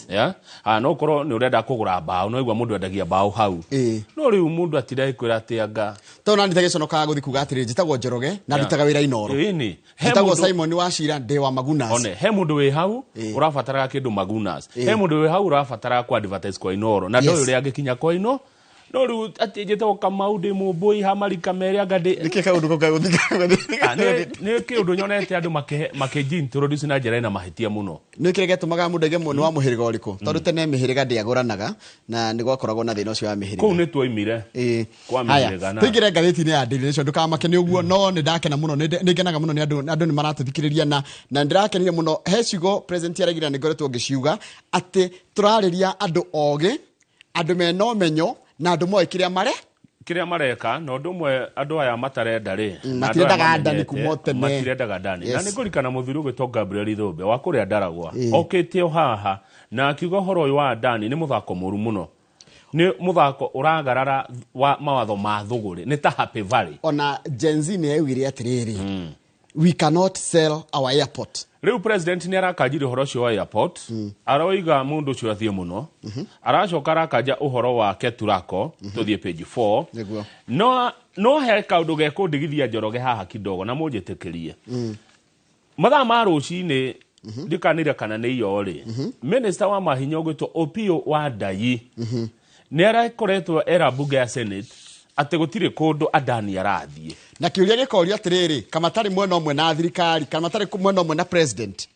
Yeah? Ah, no ũkorwo nĩ ũrenda kũgũra mbaũ, no igua mũndũ endagia mbaũ hau. No rĩu mũndũ atinda agĩkwĩra atĩ anga Tondũ nani tagĩconokaga gũthiĩ kuga atĩrĩrĩ, njĩtagwo Njoroge na ndutaga wĩra Inooro. Ĩni. He Njĩtagwo mũndũ- Simon wa Cira ndĩ wa Magunas. One, he mũndũ wĩ hau ũrabataraga kĩndũ Magunas. He mũndũ wĩ hau ũrabataraga ku advertise kwa Inooro na ndoĩ ũrĩa angĩkinya kwa Ino. No rĩu atĩ njĩtagwo Kamau ndĩ mũmbũi ha marika merĩ anga ndĩ Nĩkĩ kaũndũ kau gagũthiĩ? Ah, nĩ kĩũndũ nyonete andũ makĩnji introduce na njĩra ĩna mahĩtia mũno. Nĩ kĩrĩa gĩatũmaga mũndũ aige nĩ wa mũhĩrĩga ũrĩkũ, tondũ tene mĩhĩrĩga ndĩagũranaga na nĩ gwakoragwo na thĩna ũcio wa mĩhĩrĩga. Kũu nĩ tuoimire kwa Haya, mĩhĩrĩga na tũingĩre ngathĩti-inĩ ya Daily Nation, ndũkamake nĩ ũguo, no nĩ ndakena mũno, nĩ ngenaga mũno nĩ andũ, andũ nĩ maratũthikĩrĩria na ndĩrakenire mũno he ciugo president araigire na nĩ ngoretwo ngĩciuga atĩ tũrarĩria andũ ogĩ, andũ mena ũmenyo na andũ moĩ kĩrĩa mare kĩrĩa mareka. Na ũndũ ũmwe andũ aya matarenda rĩ, na andũ aya matirendaga Adani mamenyete, kuma o tene. Matirendaga Adani. Na nĩ ngũririkana mũthuri ũgwĩtwo Gabriel Ithũmbe wa kũrĩa Ndaragwa okĩte o haha na akiuga ũhoro ũyũ wa Adani nĩ mũthako mũru mũno, nĩ mũthako ũragarara wa mawatho ma thũgũrĩ, nĩ ta Happy Valley. Ona Gen Z nĩ yaugire atĩrĩrĩ, we cannot sell our airport. Rĩu president nĩ arakanjire ũhoro ũcio wa airport, aroiga mũndũ ũcio athiĩ mũno. Aracoka arakanja ũhoro wa Keturako. Tũthiĩ page 4. Nĩguo. No he kaũndũ gekũndigithia Njoroge haha kidogo na mũnjĩtĩkĩrie. Mathaa ma rũcinĩ, ndikanire kana nĩ iyo rĩ, minister wa mahinya ũgwĩtwo Opiyo wa Ndayi nĩ arakoretwo era mbunge ya Senate atĩ gũtirĩ kũndũ Adani arathiĩ. Na kĩũria gĩkorio atĩrĩrĩ, kama matarĩ mwena ũmwe na thirikari, kana matarĩ mwena ũmwe na president?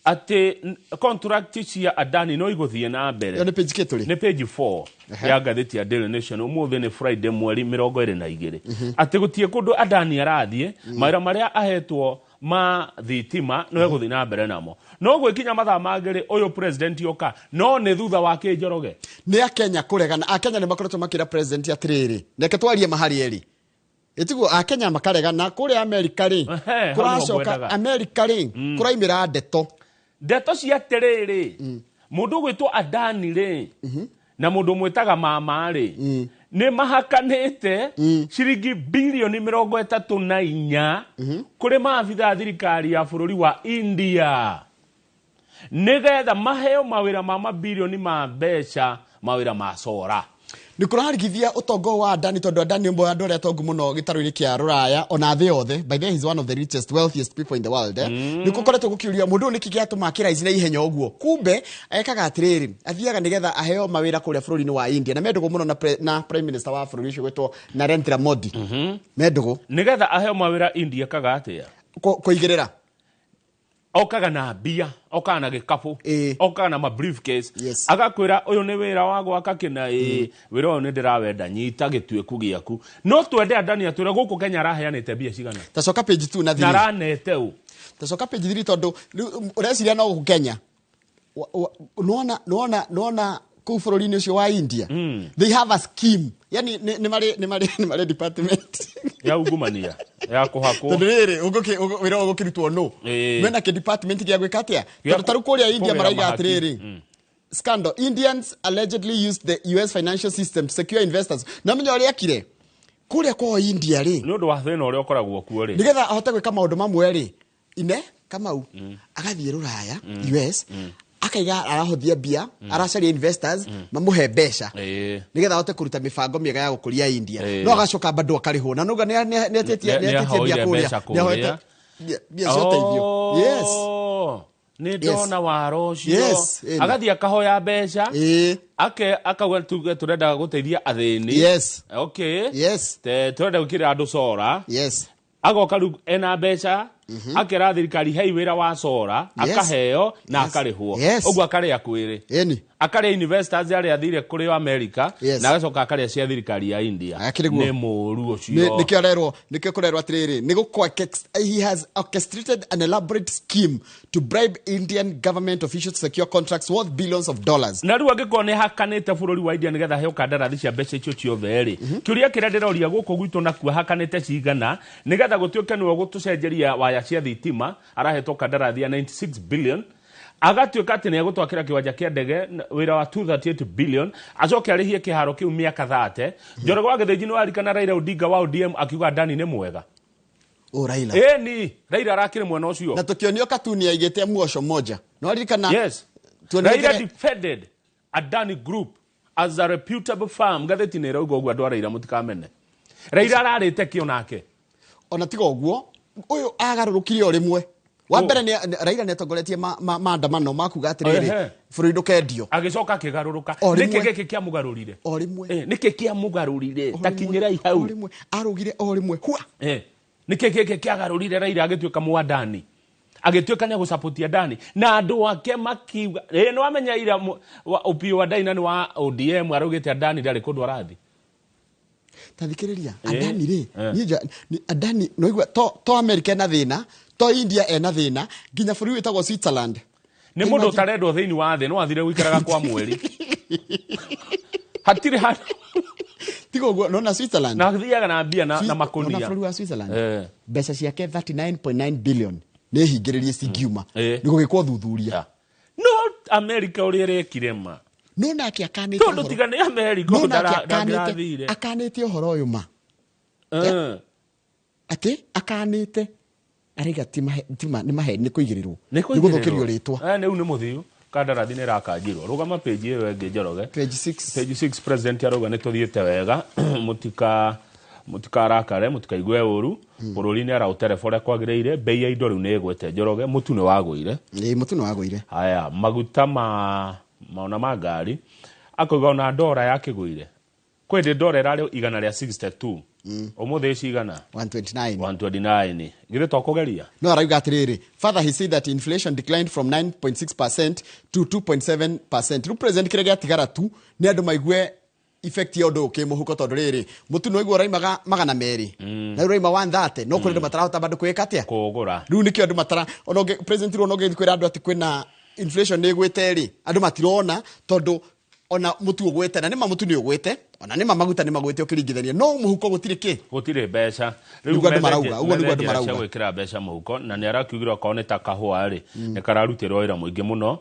Atĩ contract cia Adani no igũthiĩ na mbere. Ĩyo nĩ page kĩ tũrĩ? Nĩ page 4 ya ngathĩti ya Daily Nation. Ũmũthĩ nĩ Friday, mweri 22, atĩ gũtirĩ kũndũ Adani arathiĩ. Mawĩra marĩa ahetwo ma thitima no egũthiĩ na mbere namo, no gwĩkinya mathaa mangĩ rĩ, ũyũ president oka no nĩ thutha wa kĩ, Njoroge? Nĩ akenya kũregana. Akenya nĩ makoretwo makĩra president atĩrĩrĩ, reke twarie mahari erĩ, ĩtiguo akenya makaregana kũrĩa Amerika rĩ. Ehe, hau nĩho Kũracoka ngwendaga. Amerika rĩ, kũraimĩra ndeto. Ndeto cia atĩrĩrĩ, mũndũ ũgwĩtwo Adani rĩ na mũndũ mwĩtaga mama rĩ nĩ mahakanĩte ciringi bilioni 34 kũrĩ maabitha a thirikari ya bũrũri wa India nĩgetha maheo mawĩra ma mabilioni ma mbeca, mawĩra ma cora. Nĩ kũrarigithia ũtonga wa Adani, tondũ Adani ũmwe wa andũ arĩa atongu mũno gĩtarũ-inĩ kĩa rũraya ona thĩ yothe. By the way, he's one of the richest, wealthiest people in the world, eh? Nĩ gũkoretwo gũkĩũria mũndũ ũyũ nĩkĩ gĩatũma akĩraici na ihenya ũguo. Kumbe ekaga atĩrĩrĩ, athiaga nĩgetha aheo mawĩra kũrĩa bũrũri-inĩ wa India, na mendũgũ mũno na prime minister wa bũrũri ũcio gwĩtwo Narendra Modi, mendũgũ. Nĩgetha aheo mawĩra India kaga atĩa? Kũigĩrĩra. Okaga na mbia, okaga na gĩkabũ, okaga na ma briefcase, agakwĩra ũyũ nĩ wĩra wa gwaka kĩna, ĩĩ, wĩra ũyũ nĩ ndĩrawenda, nyita gĩtuĩku gĩaku. No twende Adani atwĩre gũkũ Kenya araheanĩte mbia cigana. Tacoka page 2 na Na 3. aranete ũ? Tacoka page 3, tondũ rĩu ũreciria no gũkũ Kenya. Nĩwona kũu bũrũri-inĩ ũcio wa India, they have a scheme, yani nĩ marĩ department ya ungumania ya kũhakwo. Tondũ rĩrĩ wĩra ũyũ ũgũkĩrutwo nũ? Mena kĩ department gĩa gwĩka atĩa? Gĩa Tondũ tarĩu kũrĩa India kũgĩra maraiga mahaki. atĩrĩrĩ, scandal, Indians allegedly used the US financial system to secure investors. Na menya ũrĩa ekire kũrĩa kwao India rĩ? Nĩ ũndũ wa thĩna ũrĩa ũkoragwo kuo rĩ. Nĩgetha ahote gwĩka maũndũ mamwe rĩ, ine Kamau agathiĩ rũraya, US, akaiga arahothia mbia, aracaria investors mamũhe mbeca nĩgetha ahote kũruta mĩbango mĩega ya gũkũria India. No agacoka bado akarĩhwo na nuga nĩ Nĩ atĩtie mbia ahoire kũrĩa mbeca nĩ ahoete kũrĩa. mbia cia ũteithio, yes. Oh, nĩ ndona waro ũcio. Yes, ĩni. Agathiĩ akahoya mbeca, ake akauga tuge tũrenda gũteithia athĩni. Okay. Tũrenda gwĩkĩrĩra andũ cora. Agoka rĩu ena mbeca, akera thirikari hei wĩra wa cora, akaheo na akarĩhwo. Ũguo akarĩa kwĩrĩ. Akarĩa investors arĩa athire kũrĩ America, Yes. na agacoka akarĩa cia thirikari ya India. Akĩrĩ guo. Nĩ mũru ũcio. Nĩkĩo arerwo, nĩkĩo kũrerwo atĩrĩrĩ, nĩ he has orchestrated an elaborate scheme to bribe Indian government officials to secure contracts worth billions of dollars. Na rĩu angĩkorwo nĩ hakanĩte bũrũri wa India nĩgetha aheo kandarathi cia mbeca icio ciothe rĩ, kĩũria kĩrĩa ndĩroria gũkũ gwitũ nakuo, hakanĩte cigana nĩgetha gũtuĩke nĩwe gũtũcenjeria waya cia thitima, arahetwo kandarathi ya 96 billion, agatuĩka atĩ nĩ egũtwakĩra kĩwanja kĩa ndege wĩra wa 238 billion, acoke arĩhie kĩharo kĩu mĩaka 30. Njoroge wa Gĩthĩnji, nĩ warikana Raila Odinga wa ODM akiuga Adani nĩ mwega? O Raila. Ĩni Raila arakĩrĩ mwena ũcio. Na tũkĩonio katuni yaigĩte muosho moja, nĩ waririkana? Yes. Raila defended Adani Group as a reputable firm. Ngathĩti nĩ ĩrauga ũguo, andũ a Raila mũtikamene. Raila ararĩte kĩo nake. Ona tiga ũguo, ũyũ agarũrũkire o rĩmwe. Wa mbere nĩ Raila nĩ atongoretie maandamano ma kuga atĩrĩrĩ, bũrũri ndũkendio. Agĩcoka akĩgarũrũka. O Nĩkĩ rĩmwe. gĩkĩ kĩamũgarũrire? O rĩmwe. Nĩkĩ kĩamũgarũrire? Ta kinyĩrai hau. O rĩmwe arugire, o rĩmwe hua. Nĩkĩ gĩkĩ kĩagarũrire Raila agĩtuĩka mwadani, agĩtuĩka nĩ agũcapotia Adani na andũ ake makiuga nĩ wamenya ira Opiyo Wandayi nĩ wa ODM araugĩte Adani ndarĩ kũndũ arathi. Ta thikĩrĩria. Adani rĩ, niĩ Adani noigua to America ena thĩna, to India ena thĩna, nginya bũrũri wĩtagwo Switzerland. Nĩ mũndũ ũtarendwo thĩinĩ wa thĩ, no athire gũikaraga kwa mweri, hatirĩ handũ. Tiga ũguo, nona Switzerland Na athiaga na mbia na nona makũnia. Bũrũri wa Switzerland, mbeca ciake 39.9 billion nĩ hingĩrĩrie, cingiuma nĩ gũgĩkwo thuthuria. No America ũrĩa ĩrekire ma. No nake akanĩte Tondũ ũhoro. tiga nĩ America No nake ndangĩrathire. akanĩte ũhoro ũyũ ma. Atĩ akanĩte araiga ti nĩ maheni, nĩ kũigĩrĩrwo, nĩ gũthũkĩrio rĩtwa. Rĩu nĩ mũthiu kandarathi nĩ ĩrakanjirwo. Rũgama page ĩyo ĩngĩ, Njoroge. Page 6. Page 6, president arauga nĩ tũthiĩte wega, mũtikarakare, mũtikaigue ũru. Bũrũri nĩ araũtereba ũrĩa kwagĩrĩire. Bei ya indo rĩu nĩ ĩgwete, Njoroge, mũtu nĩ wagũire. Ĩĩ, mũtu nĩ wagũire. Haya, maguta ma maona ma ngari, akauga ona ndora yakĩgũire. Kwĩ ndĩ ndora ĩrarĩ 162, ũmũthĩ ĩ cigana? 129. 129. Githĩ to kũgeria? No arauga atĩrĩrĩ, further he said that inflation declined from 9.6% to 2.7%. Rĩu president, kĩrĩa gĩatigara tu nĩ andũ maigue effect ya ũndũ ũyũ kĩmũhuko, tondũ rĩrĩ, mũtu nĩ waigua ũraimaga 200, na rĩu ũraima 130, no kũrĩ andũ matarahota bado kwĩka atĩa? Kũgũra. Rĩu nĩkĩo andũ matara ona president rĩu ona ũngĩthiĩ kwĩra andũ atĩ kwĩna inflation nĩ ĩgwĩte rĩ, andũ matirona, tondũ ona mũtu ũgwĩte, na nĩma mũtu nĩ ũgwĩte, ona nĩma maguta nĩ magwĩte ũkĩringithania, no mũhuko gũtirĩ kĩ. Gũtirĩ mbeca. Nĩguo andũ marauga, ũguo nĩguo andũ Methe njĩra cia marauga. gwĩkĩra mbeca mũhuko, na nĩ arakiugire okorwo nĩ ta kahũa rĩ, nĩ kararutĩrwo wĩra mũingĩ mũno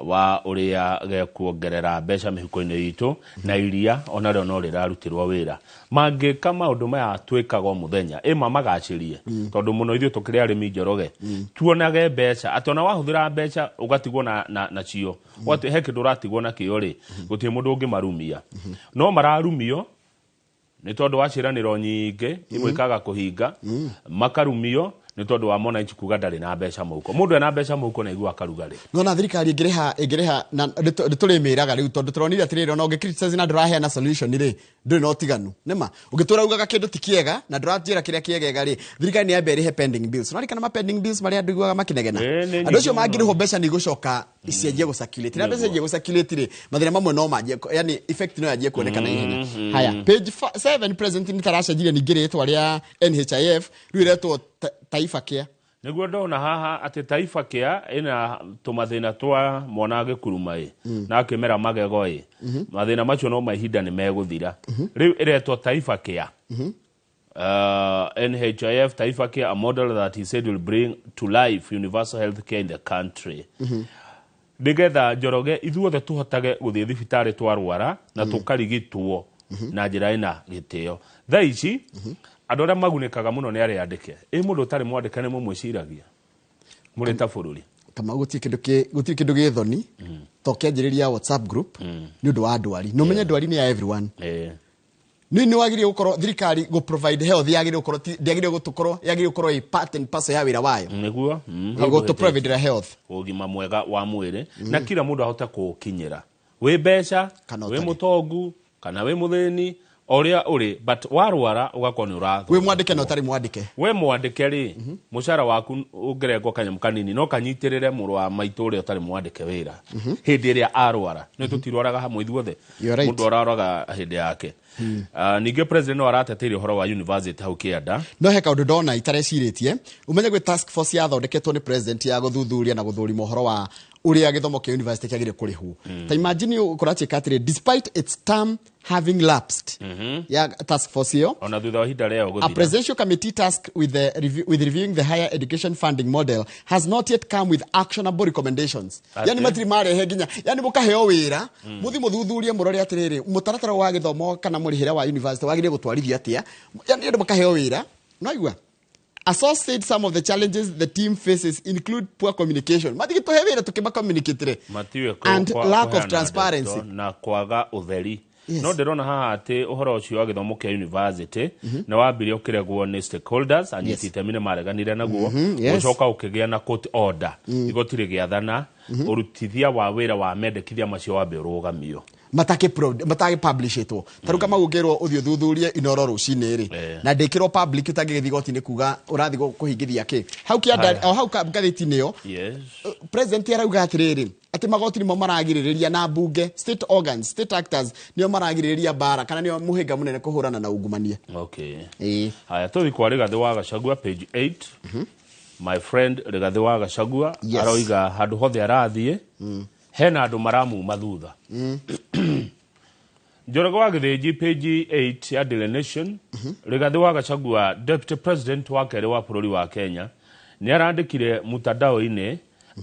wa ũrĩa gekuongerera mbeca mĩhuko-inĩ itũ, na iria onarĩo no rĩrarutĩrwo wĩra. Mangĩka maũndũ maya twĩkaga o mũthenya ĩma magacĩrie, tondũ mũno ithuĩ tũkĩrĩ arĩmi, Njoroge, tuonage mbeca atĩ ona wahũthĩra mbeca ũgatigwo na nacio, ũgati he kĩndũ ũratigwo nakĩo rĩ, gũtirĩ mũndũ ũngĩmarumia. No mararumio nĩ tondũ wa ciĩranĩro nyingĩ imwe ikaga kũhinga, makarumio nĩ tondũ wa mwananchi kuga ndarĩ na mbeca mũhuko. Mũndũ ena mbeca mũhuko na aigua akaruga rĩ. Nona thirikari ĩngĩrĩha na nĩ tũrĩmĩraga rĩu, tondũ tũronire atĩrĩrĩ, ona ũngĩ criticize na ndũraheana solution rĩ, ndũrĩ na ũtiganu. Nĩma ũngĩtũra ugaga kĩndũ ti kĩega na ndũratwĩra kĩrĩa kĩegega rĩ, thirikari nĩ yambe ĩrĩhe pending bills. Ũrarikana ma pending bills marĩa andũ iguaga makĩnegena? Nĩ Andũ acio nyingĩ mũno. mangĩrĩhwo mbeca nĩ igũcoka cianjie gũcirculate, na mbeca cianjie gũcirculate rĩ, mathĩna mamwe no manjie, yani effect no yanjie kuonekana ihenya. Haya, page 7, president nĩ taracenjirie ningĩ rĩtwa rĩa NHIF, rĩu ĩretwo Taifa Care. Nĩguo ndona haha atĩ Taifa Care ĩna tũmathĩna twa mwana agĩkuruma ĩ na akĩmera magego ĩ, mathĩna macio no ma ihinda nĩ megũthira. Rĩu ĩretwo Taifa Care. NHIF Taifa Care, a model that he said will bring to life universal health care in the country, nĩgetha, Njoroge, ithuothe tũhotage gũthiĩ thibitarĩ twarwara na tũkarigitwo na njĩra ĩna gĩtĩo. Thaa ici andũ arĩa magunĩkaga mũno nĩ arĩa andĩke. Ĩ mũndũ ũtarĩ mwandĩke nĩ mũmwĩciragia mũrĩ ta bũrũri? Kamau, gũtirĩ kĩndũ gĩ thoni to kĩanjĩrĩria WhatsApp group nĩ ũndũ wa ndwari, na ũmenye ndwari nĩ ya everyone. Nĩ wagĩrĩire gũkorwo thirikari gũ provide health, yagĩrĩire gũkorwo ndĩagĩrĩire gũtũkorwo, yagĩrĩire gũkorwo ĩ part and parcel ya wĩra wayo. Nĩguo. Gũtũ provide health. Ũgima mwega wa mwĩrĩ na kila mũndũ ahote kũũkinyĩra, wĩ mbeca, Kana wĩ ũtarĩ. mũtongu kana wĩ mũthĩni. O ũrĩa ũrĩ, but warwara ũgakorwo nĩ ũrathondekwo. Wĩ mwandĩke na ũtarĩ mwandĩke. We mwandĩke rĩ, mũcara waku ũngĩrengwo kanyamũ kanini no kanyitĩrĩre mũrũ wa maitũ ũrĩa ũtarĩ mwandĩke wĩra hĩndĩ ĩrĩa arwara. Nĩ tũtirwaraga hamwe ithuothe. You're right. Mũndũ arwaraga hĩndĩ yake. Ningĩ president no arateteire ũhoro wa university hau kĩanda. No he kaũndũ ndona itarecirĩtie. Ũmenye gwĩ task force yathondeketwo nĩ president ya gũthuthuria na gũthũrima ũhoro wa ũrĩa gĩthomo kĩa university kĩagĩrĩire kũrĩhwo. Ta imagine kũratuĩka atĩrĩ, despite its term having lapsed, ya task force ĩyo, ona thutha wa ihinda rĩayo a gũthira, presidential committee tasked with reviewing the higher education funding model has not yet come with actionable recommendations. Atĩ? Yani matirĩ marehe nginya, yani mũkaheo wĩra mũthi mũthuthurie mũrore atĩrĩrĩ, mũtaratara wa gĩthomo kana mũrĩhĩre wa university wagĩrĩire gũtwarithio atĩa. Yani andũ makaheo wĩra no igua. A source said some of the challenges the team faces include poor communication. Matigĩtũhe wĩra tũkĩma communicate matiũĩ and lack of kũheana transparency. ndeto na kwaga ũtheri. Yes. No ndĩrona haha atĩ ũhoro ũcio wa gĩthomo kĩa university nĩ wambirie ũkĩregwo nĩ stakeholders, anyiti itemi nĩ mareganire naguo. Yes. Ũcoka ũkĩgĩa na court order, igoti rĩgĩathana ũrutithia wa wĩra wa mendekithia macio wambe ũrũgamio. Matakĩ publishĩtwo. Ta rĩu kama ũngĩrwo ũthiĩ ũthuthurie Inoro rũcinĩ rĩ, na ndĩkĩrwo public, ũtangĩgĩthiĩ igoti-inĩ kuga ũrathiĩ kũhingithia kĩ hau kĩanda. O hau ngathĩti-inĩ ĩyo, president arauga atĩrĩrĩ, atĩ magoti nĩmo maragirĩrĩria na mbunge, state organs, state actors nĩo maragirĩrĩria mbara kana nĩo mũhĩnga mũnene kũhũrana na ungumania. Okay. Ĩĩ. Haya, tũthiĩ kwa Rigathĩ wa Gachagua, page 8. My friend Rigathĩ wa Gachagua aroiga handũ hothe arathiĩ hena andũ maramuma thutha. Njoroge wa Gĩthĩnji, page 8 ya Daily Nation. Rigathĩ wa Gachagua, deputy president wa kerĩ wa bũrũri wa Kenya, nĩ arandĩkire mtandao-inĩ,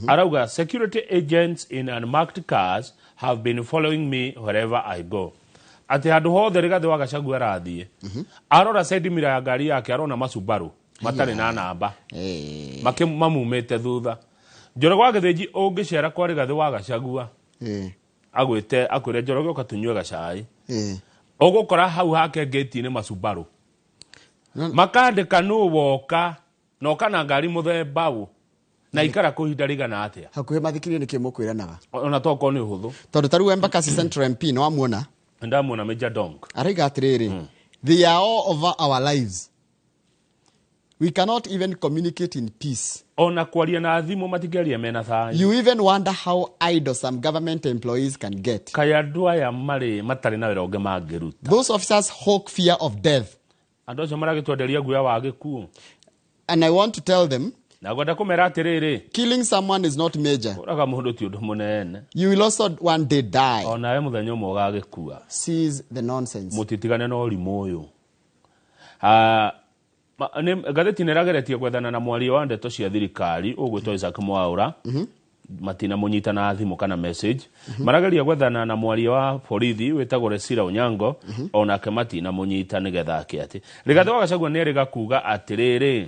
arauga, "Security agents in unmarked cars have been following me wherever I go." Atĩ handũ hothe Rigathĩ wa Gachagua arathiĩ, arora side mirror ya ngari yake, arona macubaru matarĩ na namba mamumĩte thutha. Njoroge wa Gĩthĩnji, ũngĩcera kwa Rigathĩ wa Gachagua, agwĩte akwĩre, "Njoroge, ũka tũnyue gacai," ũgũkora hau hake ngĩti-inĩ macubaru makandĩka nũ woka na oka na ngari mũthemba ũ na ikara kũ ihinda rĩigana atĩa. Hakuhĩ mathikĩrĩrio nĩkĩ mũkwĩranaga. Ona tokorwo nĩ ũhũthũ. Tondũ ta rĩu Embakasi Central MP nĩ wamuona? Ndamuona, Major Donk. Arauga atĩrĩrĩ, "They are all over our lives. We cannot even communicate in peace." Ona kwaria na thimũ matingĩaria mena thayũ. "You even wonder how idle some government employees can get." Kaĩ andũ aya marĩ matarĩ na wĩra ũngĩ mangĩruta? "Those officers hawk fear of death." Andũ acio maragĩtwenderia guoya wa gĩkuũ. "And I want to tell them," na ngwenda kũmera atĩrĩrĩ, "killing someone is not major." Kũraga mũndũ ti ũndũ mũnene. "You will also one day die." Onawe mũthenya ũmwe ũgagĩkua. "Cease the nonsense." Mũtitigane na ũrimũ ũyũ. Ah, ngathĩti nĩ ĩrageretie gwethana na mwaria wa ndeto cia thirikari ũgwĩtwo Isaac Mwaura, matinamũnyita na thimũ kana message. Marageria gwethana na mwaria wa borithi wĩtagwo Resira Onyango, onake matinamũnyita. Nĩgetha ake atĩ Rigathĩ wa Gachagua nĩ erĩga kuga atĩrĩrĩ,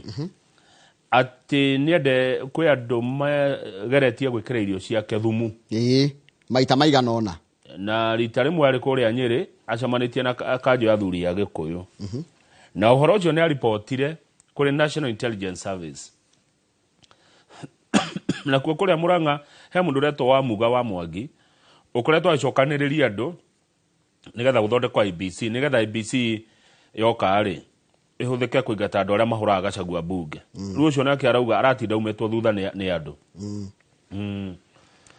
atĩ nĩende kwĩ andũ mageretie gwĩkĩra irio ciake thumu. Ĩĩ, maita maigana ũna. Na rita rĩmwe arĩ kũrĩa Nyĩrĩ acemanĩtie na kanjũ ya athuri a Gĩkũyũ, na ũhoro ũcio nĩ aripotire kũrĩ National Intelligence Service. Nakuo kũrĩa Mũrang'a he mũndũ ũretwo wa Muga wa Mwangi ũkoretwo agĩcokanĩrĩria andũ nĩgetha gũthondekwo IEBC, nĩgetha IEBC yoka rĩ ĩhũthĩke kũingata andũ arĩa mahũraga Gachagua mbunge. Rĩu ũcio nake arauga aratinda umĩtwo thutha nĩ andũ.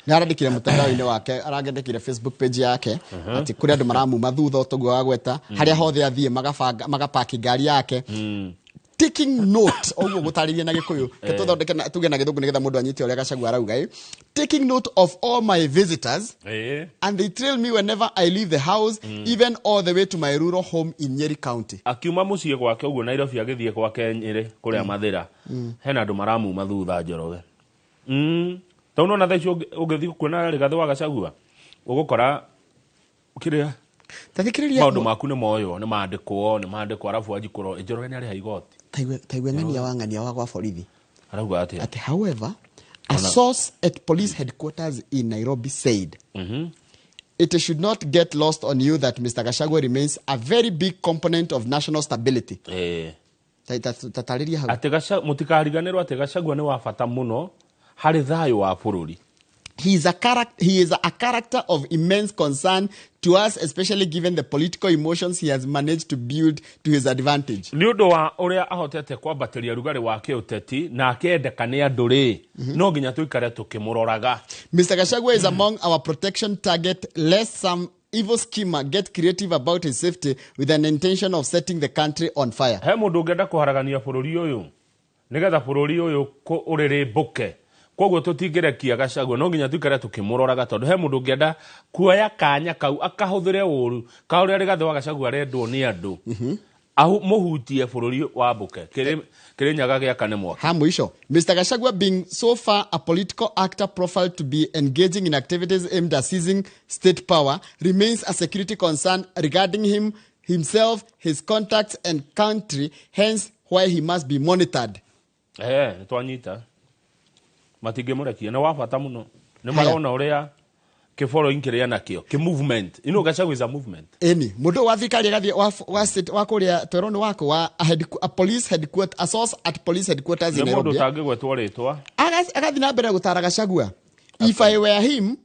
Nĩ arandĩkire mũtandao-inĩ wake, arandĩkire Facebook page yake atĩ kũrĩ andũ maramuma thutha ũtoguo wagweta, harĩa hothe athiĩ magabanga magapaki ngari yake. Taking note, ũguo gũtarĩria na Gĩkũyũ, ke tũthondeke tuge na Gĩthũngũ nĩgetha mũndũ anyite ũrĩa Gachagua arauga. Taking note of all my visitors and they trail me whenever I leave the house, even all the way to my rural home in Nyeri County. Akiuma mũciĩ gwake ũguo Nairobi agĩthiĩ gwake Nyĩrĩ kũrĩa Mathĩra, hena andũ maramuma thutha, Njoroge. Tondũ nona thaa ici ũngĩthiĩ kuona Rigathĩ wa Gachagua, ũgũkora kĩrĩa Tathikĩrĩria. Maũndũ maku nĩ moywo, nĩ mandĩkwo arabu wanji kũrora Njoroge nĩ arĩha igoti. Taigue ng'ania wa ng'ania wa gwa borithi. Arauga atĩa? Atĩ however, a source at police headquarters in Nairobi said, "It should not get lost on you that Mr. Gachagua remains a very big component of national stability." Tatarĩria hau. Atĩ mũtikariganĩrwo atĩ Gachagua nĩ wa bata mũno harĩ thayũ wa bũrũri. He is a character of immense concern to us, especially given the political emotions he has managed to build to his advantage. Nĩ ũndũ wa ũrĩa ahotete kwambatĩria rugarĩ wa kĩũteti na akendeka nĩ andũ rĩ, no nginya tũikare tũkĩmũroraga. Mr. Gachagua is among our protection target, lest some evil schemer get creative about his safety with an intention of setting the country on fire. He mũndũ ũngĩenda kũharagania bũrũri ũyũ nĩgetha bũrũri ũyũ ũrĩrĩmbũke, koguo tũtingĩrekia Gachagua, no nginya tũikare tũkĩmũroraga, tondũ he mũndũ ũngĩenda kuoya kanya kau akahũthĩre ũru ka ũrĩa Rigathĩ wa Gachagua arendwo nĩ andũ, mũhutie bũrũri wambũke Kĩrĩnyaga gĩakane mwaki. Ha mwisho, Mr. Gachagua being so far a political actor profiled to be engaging in activities aimed at seizing state power remains a security concern regarding him, himself, his contacts and country, hence why he must be monitored. Nĩ twanyita, matingĩmũrekia, nĩ wa bata mũno, nĩ marona ũrĩa kĩboro kĩrĩa nakĩo kĩ movement. You know Gachagua is a movement. Eni mũndũ wa thirikari agathiĩ wa state wa kũrĩa twerwo nĩ wako wa a police headquarters, a source at police headquarters in Nĩ mũndũ Nairobi. ũtangĩgwetwo rĩtwa. Agathiĩ na mbere gũtara Gachagua, "If I were him,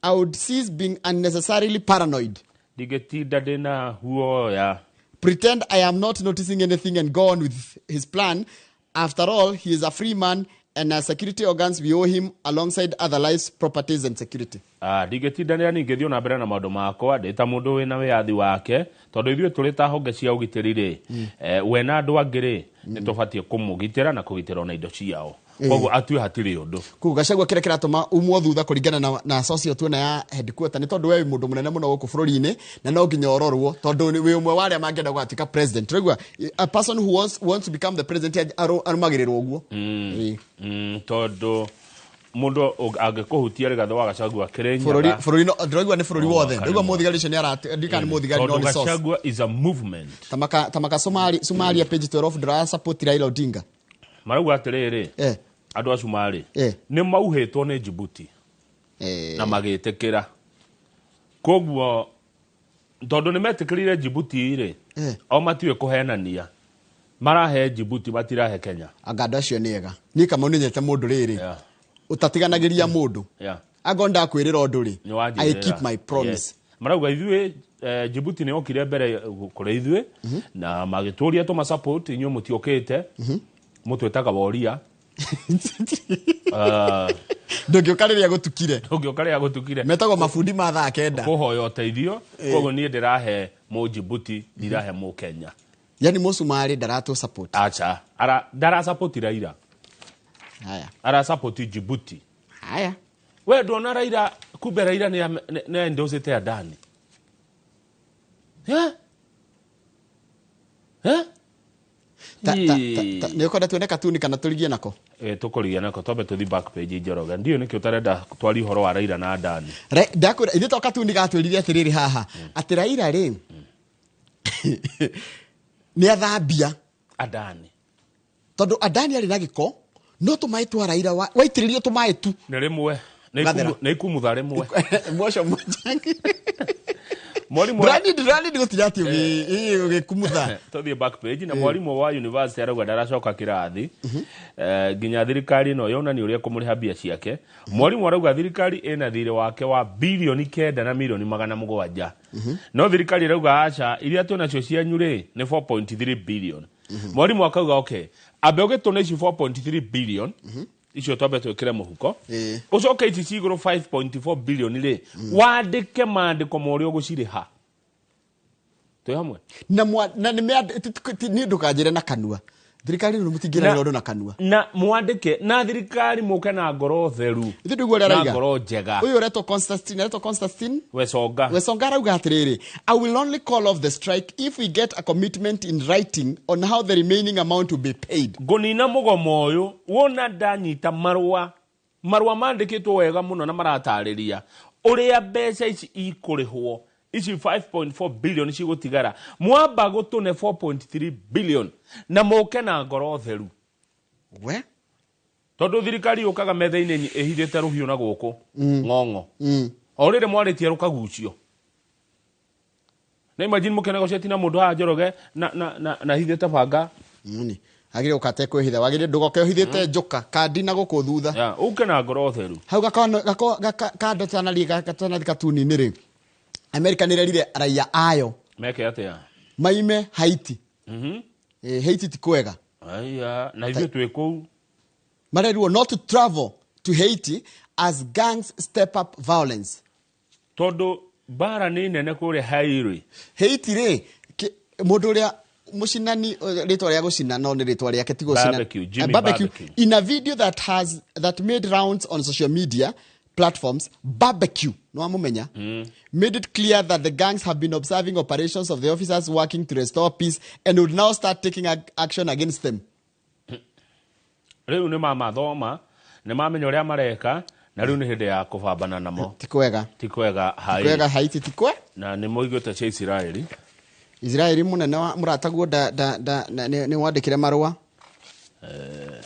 I would cease being unnecessarily paranoid." Ndingĩtinda ndĩna huoya. "Pretend I am not noticing anything and go on with his plan. After all, he is a free man and as security organs we owe him alongside other lives, properties and security." Ah, ndingĩtindanĩra, ningĩthiĩ na mbere na maũndũ makwa ndĩ ta mũndũ wĩna wĩyathi wake, tondũ ithuĩ tũrĩ ta honge cia ũgitĩri rĩ, we na andũ angĩ rĩ, nĩ tũbatiĩ kũmũgitĩra na kũgitĩra ona indo ciao. Koguo atue hatirĩ ũndũ. Koguo Gachagua kĩrĩa kĩratũma umwo thutha kũringana na source ĩyo tuona ya headquarter nĩ tondũ we wĩ mũndũ mũnene mũno gũkũ bũrũri-inĩ na no nginya ũrorwo, tondũ wĩ ũmwe wa arĩa mangĩenda gũgatuĩka president. Ũraigua, a person who wants to become the president arũmagĩrĩrwo ũguo. Tondũ mũndũ angĩkũhutia Rigathĩ wa Gachagua Bũrũri Kĩrĩnyaga bũrũri ndĩraigua nĩ bũrũri No, wothe. mwaka Ndĩraigua nĩ mũthigari ũcio nĩ ndikana nĩ mũthigari no tondũ nĩ source. Gachagua is a movement. Tamaka Somalia page 12 ndĩra support Raila Odinga. Marauga atĩrĩrĩ, andũ a Cumarĩ nĩ mauhĩtwo nĩ Djibouti na magĩtĩkĩra, koguo tondũ nĩ metĩkĩrire Djibouti rĩ, o matiũĩ kũhenania, marahe Djibouti, matirahe Kenya. Anga andũ acio nĩ ega. Niĩ Kamau nĩ nyendete mũndũ rĩrĩ ũtatiganagĩria mũndũ. Angorwo ndakwĩrĩra ũndũ rĩ, Nĩ wanjĩrĩra. I keep my promise. Yes. Marauga ithuĩ, Djibouti nĩ yokire mbere kũrĩ ithuĩ na magĩtũria tũma support, inyuĩ mũtiokĩte, mũtwĩtaga woria. Ndũngĩũka rĩrĩa gũtukire. Ndũngĩũka rĩrĩa gũtukire. Metagwo mabundi ma thaa 9. Kũhoya ũteithio. Koguo niĩ ndĩrahe mũ Djibouti, ndirahe mũ Kenya. Yani mũcumarĩ ndaratũ support. Acha, ndara support Raila. Haya. Ara support Djibouti. Haya. We ndona Raila, kumbe Raila nĩ endosete Adani. Eh? Eh? Nĩ ũkwenda tuone katuni kana tũrigie nako? Tũkũrigia nako, twambe tũthi back page Njoroge. Ndiũĩ nĩkĩ ũtarenda twarie ũhoro wa Raila na Adani. Ndakwĩra ithuĩ to katuni gatwĩrire atĩrĩrĩ haha atĩ Raila rĩ nĩ athambia Adani, tondũ Adani arĩ na gĩko no tũmaĩ twa Raila waitĩrĩrio tũmaĩ tu nĩ rĩmwe Gathera. nĩ ikumutha rĩmwe. Mwoco mwanjangi. Mwarimũ Ndũrani gũtinya atĩ ũgĩkumutha. Tũthiĩ back page na mwarimũ wa university arauga ndaracoka kĩrathi nginya thirikari ĩno yonanie ũrĩa kũmũrĩha mbia ciake. Mwarimũ arauga thirikari ĩna thirĩ wake wa 9 bilioni na milioni 700, no thirikari ĩrauga aca, iria twĩnacio cianyu rĩ nĩ 4.3 billion. Mwarimũ akauga okay, ambe ũgĩtũne ici 4.3 billion icio twambe twĩkĩre mũhuko, ũcoke ici ci igũrũ 5.4 billion rĩ wandĩke maandĩko ma ũrĩa ũgũcirĩha. Twĩ hamwe? Na na nĩ niĩ ndũkanjĩre na kanua, thirikari nĩ mũtingĩra ũndũ na kanua. Na mwandĩke na thirikari mũke na ngoro theru Ithuĩ ndũiguo ũrĩa na arauga. ngoro njega. Ũyũ ũretwo Constantine, aretwo Constantine Wesonga. Wesonga arauga atĩrĩrĩ, "I will only call off the strike if we get a commitment in writing on how the remaining amount will be paid." Ngũnina mũgomo ũyũ wona ndanyita marũa mandĩkĩtwo wega mũno na maratarĩria ũrĩa mbeca ici ikũrĩhwo, ici 5.4 billion cigũtigara, mwamba gũtũne 4.3 billion na mũke na ngoro theru. We Tondũ thirikari yũkaga metha-inĩ ĩhithĩte rũhiũ na gũkũ ng'ong'o, o rĩrĩ mwarĩtie rũkagucio. Na imagine mũkĩnegotiate na mũndũ haha Njoroge na hithĩte banga. Nini. Agire ukate kwihitha wagire ndugoke uhithite njuka kandi na guku thutha. Ya uke na ngoro theru. Hau gako kando tanari gatanari katuni-inĩ rĩ. America nĩ rerire raia ayo meke atia maime Haiti. Haiti ti kwega. Aya na ithuĩ twĩ kũu. Marerirwo not to travel to Haiti as gangs step up violence. Tondu bara nĩ nene kũrĩa Haiti. Haiti rĩ mũndũ ũrĩa mucinani ritwa ria gucina no ni ritwa riake ti gucina. Barbecue, Jimmy Barbecue. In a video that made rounds on social media platforms, Barbecue no amumenya made it clear that the gangs have been observing operations of the officers working to restore peace and would now start taking action against them. Riu ni mamathoma ni mamenya uria mareka na riu ni hindi ya kubambana namo. Ti kwega. Ti kwega Haiti. Kwega Haiti ti kwe. Na ni moigwete cia Israeli. Israeli munene wa murataguo da ni wandikire marua.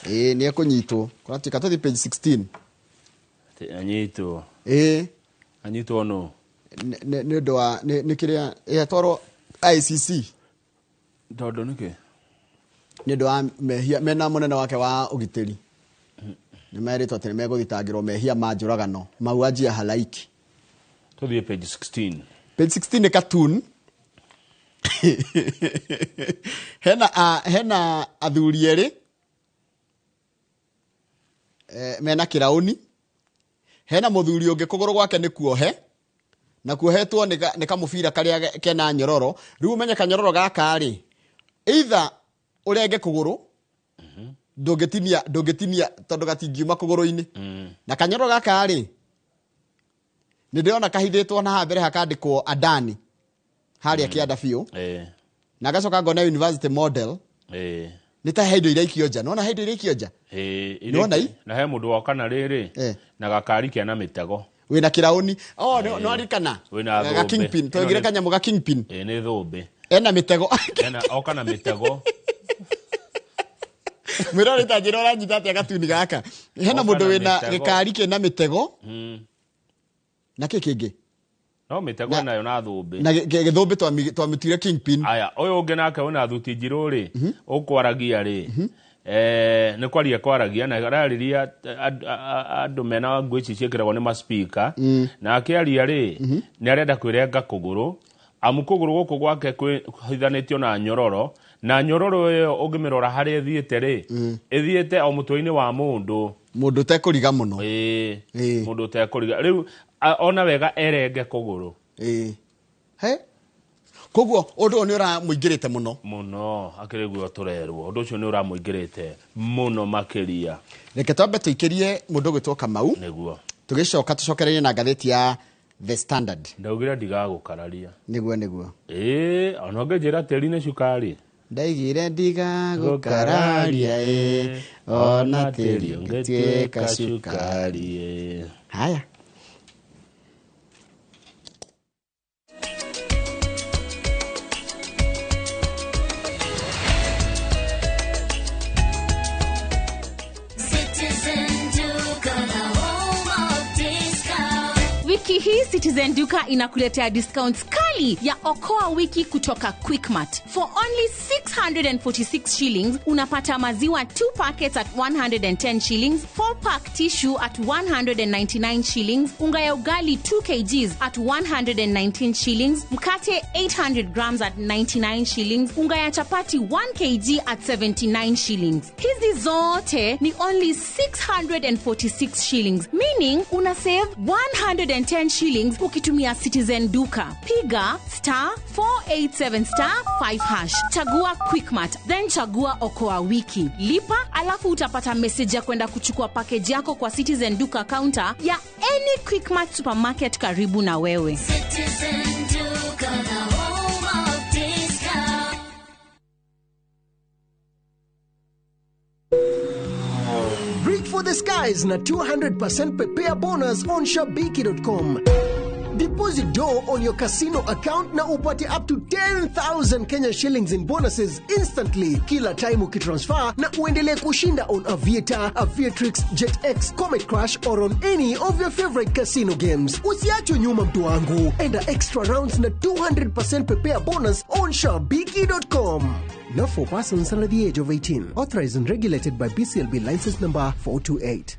Ni ekunyitwo. Kuratuika tuthi page 16. Anyitwo. Anyitwo no. Ni undu wa ni kiria yatwarwo ICC. Tondu niki? Ni undu wa mehia mena munene wake wa ugitiri. Ni meritwo ati ni meguthitangirwo mehia ma njuragano mauaji ya halaiki. Tuthie page 16. Page 16 ni cartoon. Hena athuri eri mena kirauni. Hena muthuri ungi kuguru gwake ni kuohe na kuohetwo ni kamubira karia kena nyororo. Riu umenye kanyororo gaka ri either urenge kuguru ndungitinia tondu gatingiuma kuguru-ini. Na kanyororo gaka ri ni ndirona kahithitwo na haha mbere hakandikwo Adani haria kianda biũ. Na gacoka ngona university model. Nĩ ta he indo iria ikio nja. Nĩwona he indo iria ikio nja? Nĩwona i? Na he mũndũ woka na rĩrĩ na gakari kena mĩtego. Wĩna kĩraũni. Oh, nĩwaririkana? Wĩna ga kingpin. Twaigire kanyamũ ga kingpin. Nĩ thũmbĩ. Ena mĩtego. Ena oka na mĩtego. Mwĩrore ta njĩra ũranyita atĩa gatuni gaka. Hena mũndũ wĩna gĩkari kĩna mĩtego. Na kĩ kĩngĩ? No mitego nayo na thũmbĩ. Na gĩthũmbĩ twamĩtuire kingpin. Aya, ũyũ ũngĩ nake wĩna thuti njirũ rĩ, ũkwaragia rĩ. Nĩ kwaria kwaragia na ararĩria andũ mena nguo ici ciĩkĩragwo nĩ ma-speaker. Na akĩaria rĩ, nĩ arenda kwĩrenga kũgũrũ. Amu kũgũrũ gũkũ gwake kwĩhithanĩtio na nyororo. Na nyororo ĩyo ũngĩmĩrora harĩa ĩthiĩte rĩ, ĩthiĩte o mũtwe-inĩ wa mũndũ. Mũndũ ũtekũriga mũno. Mũndũ ũtekũriga. Rĩu ona wega erenge kũgũrũ. He? Koguo ũndũ ũyũ nĩ ũramũingĩrĩte mũno. Mũno, akĩrĩ guo tũrerwo. Ũndũ ũcio nĩ ũramũingĩrĩte mũno makĩria. Reke twambe tũikĩrie mũndũ ũgwĩtwo Kamau. Nĩguo. Tũgĩcoka tũcokererie na ngathĩti ya The Standard. Ndaugire ndigagũkararia. Nĩguo nĩguo. Ona ũngĩnjĩra tĩri nĩ cukari. Ndaigire ndigagũkararia ona tĩri ũngĩtuĩka cukari. Haya. Wiki hii Citizen Duka inakuletea discounts kali ya Okoa Wiki kutoka Quickmart. For only 646 shillings, unapata maziwa 2 packets at 110 shillings, 4 pack tissue at 199 shillings, unga ya ugali 2 kgs at 119 shillings, mkate 800 grams at 99 shillings, unga ya chapati 1 kg at 79 shillings. Hizi zote ni only 646 shillings, meaning una save 110 shillings ukitumia Citizen Duka. Piga *487*5#. Chagua Quickmart, then chagua Okoa Wiki. Lipa, alafu utapata message ya kwenda kuchukua package yako kwa Citizen Duka counter ya any Quickmart supermarket karibu na wewe. Citizen Duka, the home of discount. Reach for the skies na 200% prepare bonus on Shabiki.com. Deposit dough on your casino account na upate up to 10,000 Kenya shillings in bonuses instantly kila time ukitransfer, na uendelee kushinda on Aviator, Aviatrix, JetX, Comet Crash or on any of your favorite casino games. Usiachwe nyuma mtu wangu. Enda extra rounds na 200% prepare bonus on Shabiki.com. Not for persons under the age of 18. Authorized and regulated by BCLB license number 428.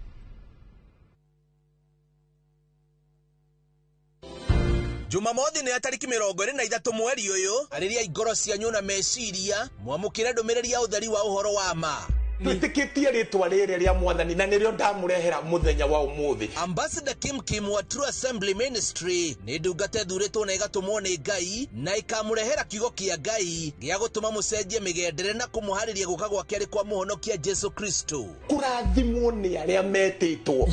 Jumamothi nĩ ya tarĩki 23 mweri ũyũ, arĩria ngoro cianyu na meciria mwamũkĩre ndũmĩrĩri ya ũtheri wa ũhoro wa ma. Twĩtĩkĩtie rĩtwa rĩrĩ rĩa mwathani na nĩrĩo ndamũrehera mũthenya wa ũmũthĩ. Ambassador Kim Kim wa True Assembly Ministry nĩ ndungata ĩthurĩtwo na ĩgatũmwo nĩ Ngai na ĩkamũrehera kiugo kĩa Ngai gĩa gũtũma mũcenjie mĩgendere na kũmũharĩria gũka gwake arĩ kwa mũhonokia Jesu Kristo. Kũrathimwo nĩ arĩa metĩtwo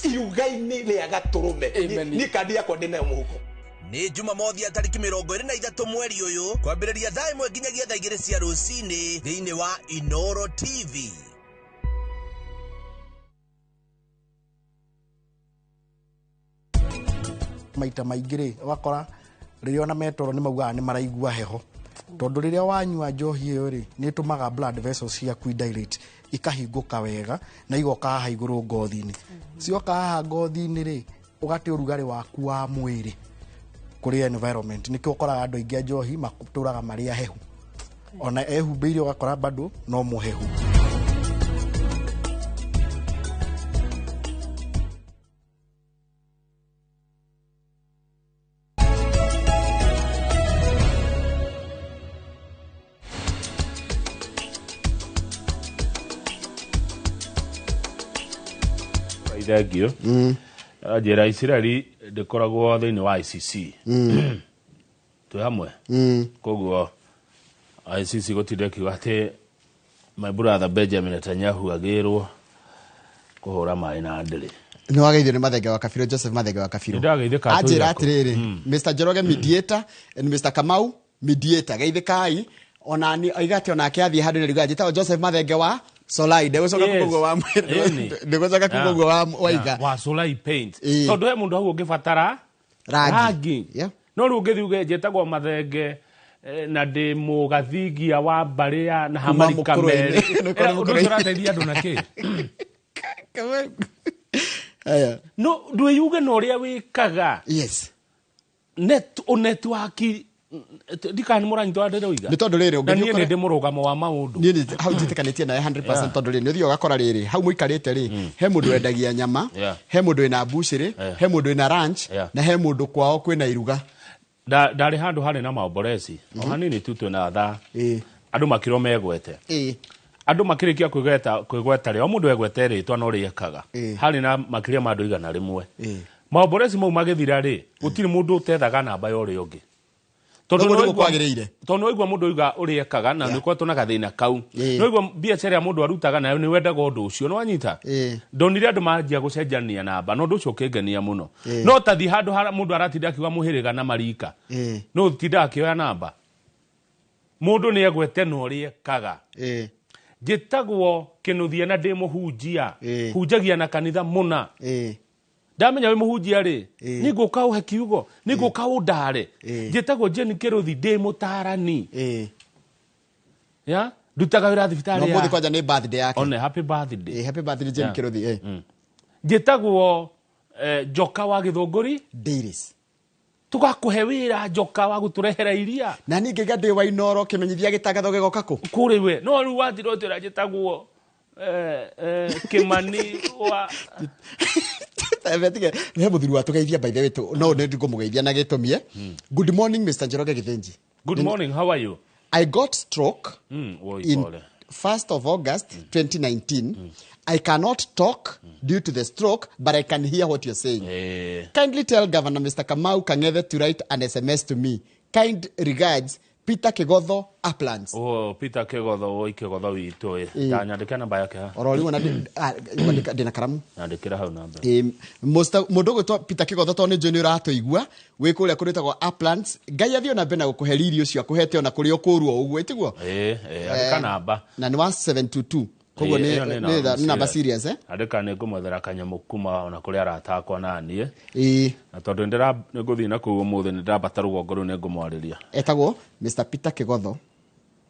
iruga-inĩ rĩa gatũrũme. Niĩ kandi yakwa ndĩ nayo mũhuko. Nĩ Jumamothi ya tarĩki 23 mweri ũyũ kwambĩrĩria thaa 1 nginyagia thaa 2 cia rũcinĩ thĩinĩ wa Inoro TV. Maita maingĩ rĩ, ũgakora rĩrĩa ona metoro nĩ maugaga nĩ maraigua heho, tondũ rĩrĩa wanyua njohi ĩyo rĩ, nĩ ĩtũmaga blood vessels ciaku dilate, ikahingũka wega na igoka haha igũrũ ngothi-inĩ. Cioka haha ngothi-inĩ rĩ, ũgate ũrugarĩ waku wa mwĩrĩ kũrĩ environment. Nĩkĩo ũkoraga andũ aingĩ a njohi matũraga marĩ ahehu, ona ehumbĩire ũgakora bado no mũhehu. Thengio. Njĩra Isiraeli ndĩkoragwo thĩinĩ wa ICC. Twĩ hamwe. Koguo ICC gũtinda kiuga atĩ my brother Benjamin Netanyahu agĩrwo kũhũra maĩ na ndĩrĩ. Nĩ wageithio nĩ Mathenge wa Kabirũ, Joseph Mathenge wa Kabirũ. Nĩndageithĩka Anjĩra tũirako. atĩrĩrĩ, Mr. Njoroge mediator and Mr. Kamau mediator, geithĩkai. Ona ni oiga atĩ onake athiĩ handũ nĩ riuga njĩtagwo Joseph Mathenge wa Solai, ndegũcoka Yes. kuga ũguo wa Ĩni. ndegũcoka kuga ũguo wa waiga. Wa Solai Paint. Tondũ he mũndũ hau ũngĩbatara Rangi. No rĩu ũngĩthiĩ uge njĩtagwo Mathenge na ndĩ mũgathingia wa mbarĩ ya na Kuma hamarika mũkũrwe-inĩ. merĩ. Nĩ kũrĩ Ũndũ ũcio mũkũrwe-inĩ. ũrateithia andũ na kĩ? Aya. No ndwĩyuge na ũrĩa wĩkaga. Yes. Net network ndikana nĩ mũranyita ndĩroiga. Nĩ tondũ rĩrĩ, Na ũngĩthiĩ niĩ ũkore- nĩ ndĩ mũrũgamo wa maũndũ. Niĩ nĩ- hau njĩtĩkanĩtie nawe 100% Yeah. tondũ rĩrĩ, nĩ ũthiaga ũgakora rĩrĩ, hau mũikarĩte rĩ, he mũndũ wendagia nyama, Yeah. he mũndũ wĩna mbucĩrĩ, Yeah. he mũndũ wĩna ranch, Yeah. na he mũndũ kwao kwĩna iruga. Ndarĩ handũ harĩ na maomboreci o hanini tu twĩna thaa, andũ makĩrwo megwete, andũ makĩrĩkia kwĩgweta rĩ, o mũndũ egwete rĩtwa no rĩekaga, harĩ na makĩria ma andũ 100. Maomboreci mau magĩthira rĩ, gũtirĩ mũndũ ũtethaga namba ya ũrĩa ũngĩ. Tondũ Ũguo nĩ nĩguo waigua- kwagĩrĩire. tondũ nĩ waigua mũndũ oiga ũrĩa ekaga na nĩ ũkoretwo na gathĩna kau, nĩ waigua biacara ĩrĩa mũndũ arutaga nayo nĩ wendaga ũndũ ũcio, nĩ wanyita. Ndonire andũ manjia gũcenjania namba na ũndũ ũcio ũkĩngenia mũno. No tathi handũ mũndũ aratinda akiuga mũhĩrĩga na marika, no ũtinda akĩoya namba. Mũndũ nĩ egwete na ũrĩa ekaga. Njĩtagwo Kĩnũthia na ndĩ mũhunjia, hunjagia na kanitha mũna. Ndamenya wĩ mũhunjia rĩ, nĩ ngũka ũhe kiugo, nĩ ngũka ũndare. Njĩtagwo Jane Kĩrũthi, ndĩ mũtarani. Ya, ndutaga wĩra thibitarĩ Na ya- ũmũthĩ kwanja nĩ birthday yake. One, happy birthday. Happy birthday Jane Yeah. Kĩrũthi. Njĩtagwo Njoka wa Gĩthũngũri Dairies. Tũgakũhe wĩra Njoka wa gũtũrehera iria. Na niĩ ngĩiga ndĩ wa Inoro, kĩmenyithia gĩtangatho gĩgoka kũ? Kũrĩ we. No rĩu watira ũtwĩra njĩtagwo Kĩmani wa Tige, he mũthuri watũgeithia by the way, no nĩ ngũmũgeithia na gĩtũmie. Good morning Mr. Njoroge Gĩthĩnji. Good morning, how are you? I got stroke Woi in pole. 1st of August 2019. I cannot talk due to the stroke, but I can hear what you're saying. Kindly tell Governor Mr. Kamau Kang'ethe to write an SMS to me. Kind regards, Peter Kigotho, Uplands. Oh, Peter Kigotho, oi Kigotho witũ ĩ. Tanyandĩkĩra namba yake ha. Oro rĩu ona ndĩna karamu. Nyandĩkĩra hau namba. Mũndũ ũgwĩtwo Peter Kigotho, tondũ nĩ njũĩ nĩ ũratũigua wĩ kũrĩa kũrĩtagwo Uplands. Ngai athiĩ ona mbere na gũkũhe riri ũcio akũhete ona kũrĩa ũkũrwo ũguo, ĩtiguo? Andĩka namba. Na nĩ wa 722. Koguo Ĩyo nĩ namba serious, eh? Andĩka nĩ ngũmwethera kanyamũ kuma ona kũrĩ arata akwa na niĩ. Na tondũ nĩ ngũthiĩ na kũu ũmũthĩ, nĩ ndĩrambata rũgongo rũu, nĩ ngũmwarĩria. Etagwo Mr. Peter Kigotho.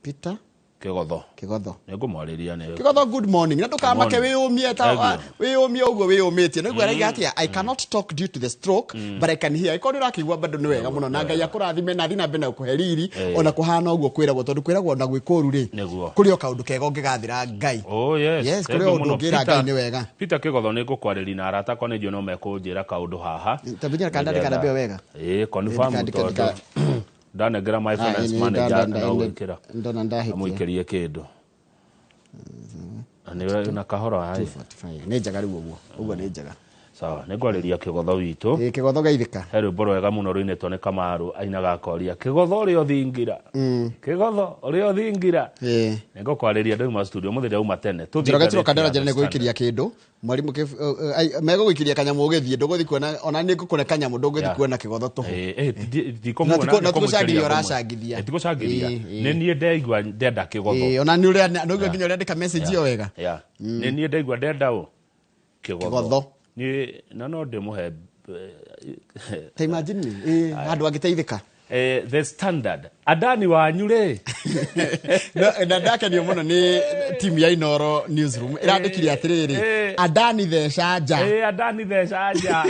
Peter Kĩgotho. Kĩgotho. Nĩ ngũmwarĩria nĩ. Kĩgotho, good morning. Na ndũkamake. Good morning. Wĩyũmie ta Thank wĩyũmie ũguo wĩyũmĩtie. Nĩguo araiga atĩa? "I cannot talk due to the stroke, but I can hear." Ĩkorwo nĩ ũrakĩigua bado nĩ wega mũno, na Ngai akũrathime na athiĩ na mbere na gũkũhe riri. Ona kũhana ũguo kwĩragwo, tondũ kwĩragwo ona gwĩ kũru rĩ, kũrĩ o kaũndũ kega ũngĩgathĩra Ngai. Oh yes. Yes, Thank kũrĩ you o ũndũ mũno. ũngĩra Ngai nĩ wega. Peter Kĩgotho, nĩ ngũkwarĩria na arata akwa, nĩ njũĩ no mekũnjĩra kaũndũ haha. Tabithia kana ndandĩka namba ĩyo wega. Ĩĩ, confirm. Ndika- Tondũ ndanengera my Ah, finance ĩĩ, manager no gwĩkĩra ndona ndahĩtia. amũikĩrie kĩndũ. Na nĩ na kahoro hai. 245 nĩ njega rĩu, ũguo ũguo nĩ njega. Sawa, nĩ ngwarĩria Kĩgotho witũ. Ĩĩ, Kĩgotho geithĩka. He rwĩmbo rwega mũno rũinĩtwo nĩ Kamaru, ainaga akoria, "Kĩgotho ũrĩa ũthingira, Kĩgotho ũrĩa ũthingira." Nĩ ngũkwarĩria ndauma studio mũthĩ, ndauma tene. Tũthiĩ Njoroge ngathĩti Kandara ya njere The nĩ gwĩkĩria kĩndũ mwarimũ megũgũikĩria kanyamũ ũgĩthiĩ, ndũgũthiĩ kuona ona nĩ ngũkũne kanyamũ, ndũgũthiĩ kuona Kĩgotho tũhũ. Ndikũmuona, Na ti nĩkũmũikĩria gũcangithia kũmwe. ũracangithia. Ti gũcangithia. Ĩĩ, ĩĩ. Nĩ niĩ ndaigua ndenda Kĩgotho. Ĩĩ, ona nĩ ũrĩa nĩguo nginya ũrĩandĩka message ĩyo wega. Yeah. Nĩ niĩ ndaigua ndenda ũ Kĩgotho. Kĩgotho. Niĩ na no ndĩmũhe. Ta imagine ĩĩ, handũ angĩteithĩka. The Standard, Adani wanyu rĩ. Na ndakenio mũno nĩ timu ya Inoro newsroom ĩrandĩkire atĩrĩrĩ, "Adani theca nja." Adani theca nja.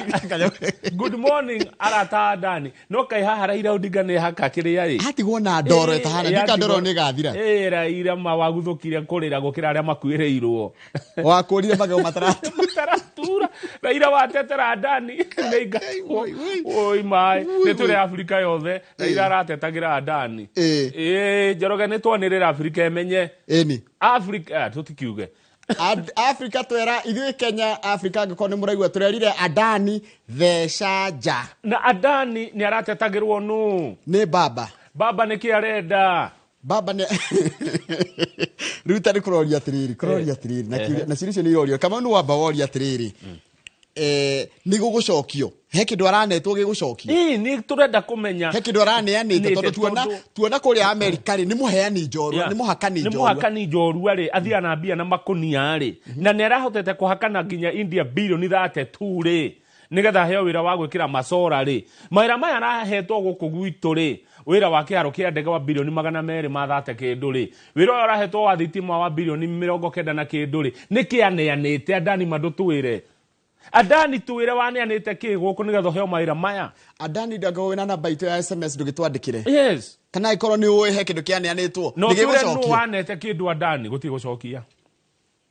Good morning, arata Adani. No kai haha Raila Odinga nĩ haka kĩrĩa ĩ. Hatigwo na ndoro ĩtahana ndika ndoro nĩ ĩgathira. Raila ma waguthũkire kũrĩra gũkĩra arĩa makuĩrĩirwo. Wakũrire magego mataratu. Mataratura. Raila watetera Adani nĩ ingatwo. Oi mai, nĩ tũrĩ Afrika yothe. Raila aratetagĩra Adani. Njoroge, nĩ twanĩrĩra Afrika ĩmenye. Ĩni. Afrika tũtikiuge. Afrika twera ithuĩ Kenya, Afrika angĩkorwo nĩ mũraigua, tũrerire Adani theca nja. Na Adani nĩ aratetagĩrwo nũ? Nĩ baba. Baba nĩkĩ arenda? Baba nĩ rĩu ta nĩ kũroria atĩrĩrĩ, kũroria atĩrĩrĩ na na ciũria icio nĩ irorio. Kamau nĩ wamba woria atĩrĩrĩ, nĩ gũgũcokio, he kĩndũ aranetwo gĩgũcokio? Ĩĩ, nĩ tũrenda kũmenya. He kĩndũ araneanĩte? Nĩte, Tondũ tuona tuona kũrĩa Amerika rĩ, nĩ mũheani njorua, nĩ mũhakani nĩ njorua. Mũhakani njorua rĩ, athiaga na mbia na makũnia rĩ, na nĩ arahotete kũhakana nginya India bilioni 32 rĩ, nĩgetha aheo wĩra wa gwĩkĩra macora rĩ. Mawĩra maya arahetwo gũkũ gwitũ rĩ, wĩra wa kĩharo kĩa ndege wa bilioni 230 kĩndũ rĩ, wĩra ũyũ arahetwo wa thitima wa bilioni 90 na kĩndũ rĩ, nĩkĩ aneanĩte? Adani mandũ twĩre, Adani twĩre waneanĩte kĩ gũkũ nĩgetha ũheo mawĩra maya. Adani, ndangĩkorwo wĩna namba itũ ya SMS ndũgĩtwandĩkĩre. Yes. Kana ĩkorwo nĩ ũĩ he kĩndũ kĩaneanĩtwo no nĩ twĩre nũ gĩgũcokio. wanete kĩndũ. Adani gũtirĩ gũcokia.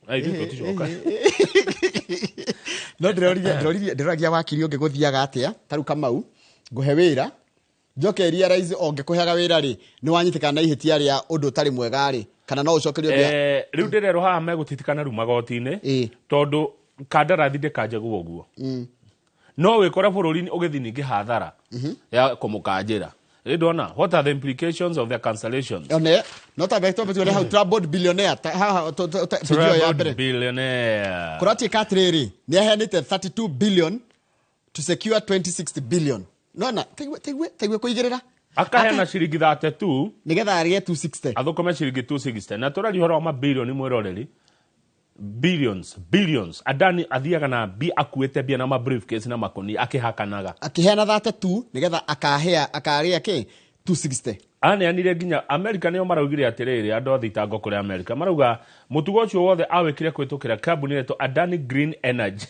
Ai, ithuĩ tũticoka. No ndĩroririe ndĩroragia wakiri ũngĩ gũthiaga atĩa. Ta rĩu Kamau ngũhe wĩra, njoke realize o ngĩkũheaga wĩra rĩ, nĩ wanyitĩkana na ihĩtia rĩa ũndũ ũtarĩ mwega rĩ, kana no ũcokerio mbia? Rĩu ndĩrerwo haha megũtitikana rĩu magoti-inĩ, tondũ kandarathi ndĩkanjagwo ũguo. No wĩkore bũrũri ũgĩthiĩ ningĩ hathara ya kũmũkanjĩra. Rĩu ndona, what are the implications of the cancellations? One no tambe twambe tuone hau troubled billionaire haha video ya Troubled mbere. billionaire. Kũratuĩka atĩrĩrĩ, nĩ aheanĩte 32 billion to secure 2060 billion. Nona taigue taigue taigue kũigĩrĩra. Akaheana ciringi 32 nĩgetha arĩe 260. Athũkũme ciringi 260, na tũraria ũhoro wa mabilioni, mwĩroreri, billions, billions. Adani athiaga na mbia, akuĩte mbia na ma briefcase na makũnia akĩhakanaga. Akĩheana 32 nĩgetha akahea akarĩa kĩ 260. Aneanire nginya Amerika. Nĩo maraugire atĩrĩrĩ, andũ a thitango kũrĩa Amerika marauga mũtugo ũcio wothe awĩkire kũhĩtũkĩra kambuni ĩretwo Adani Green Energy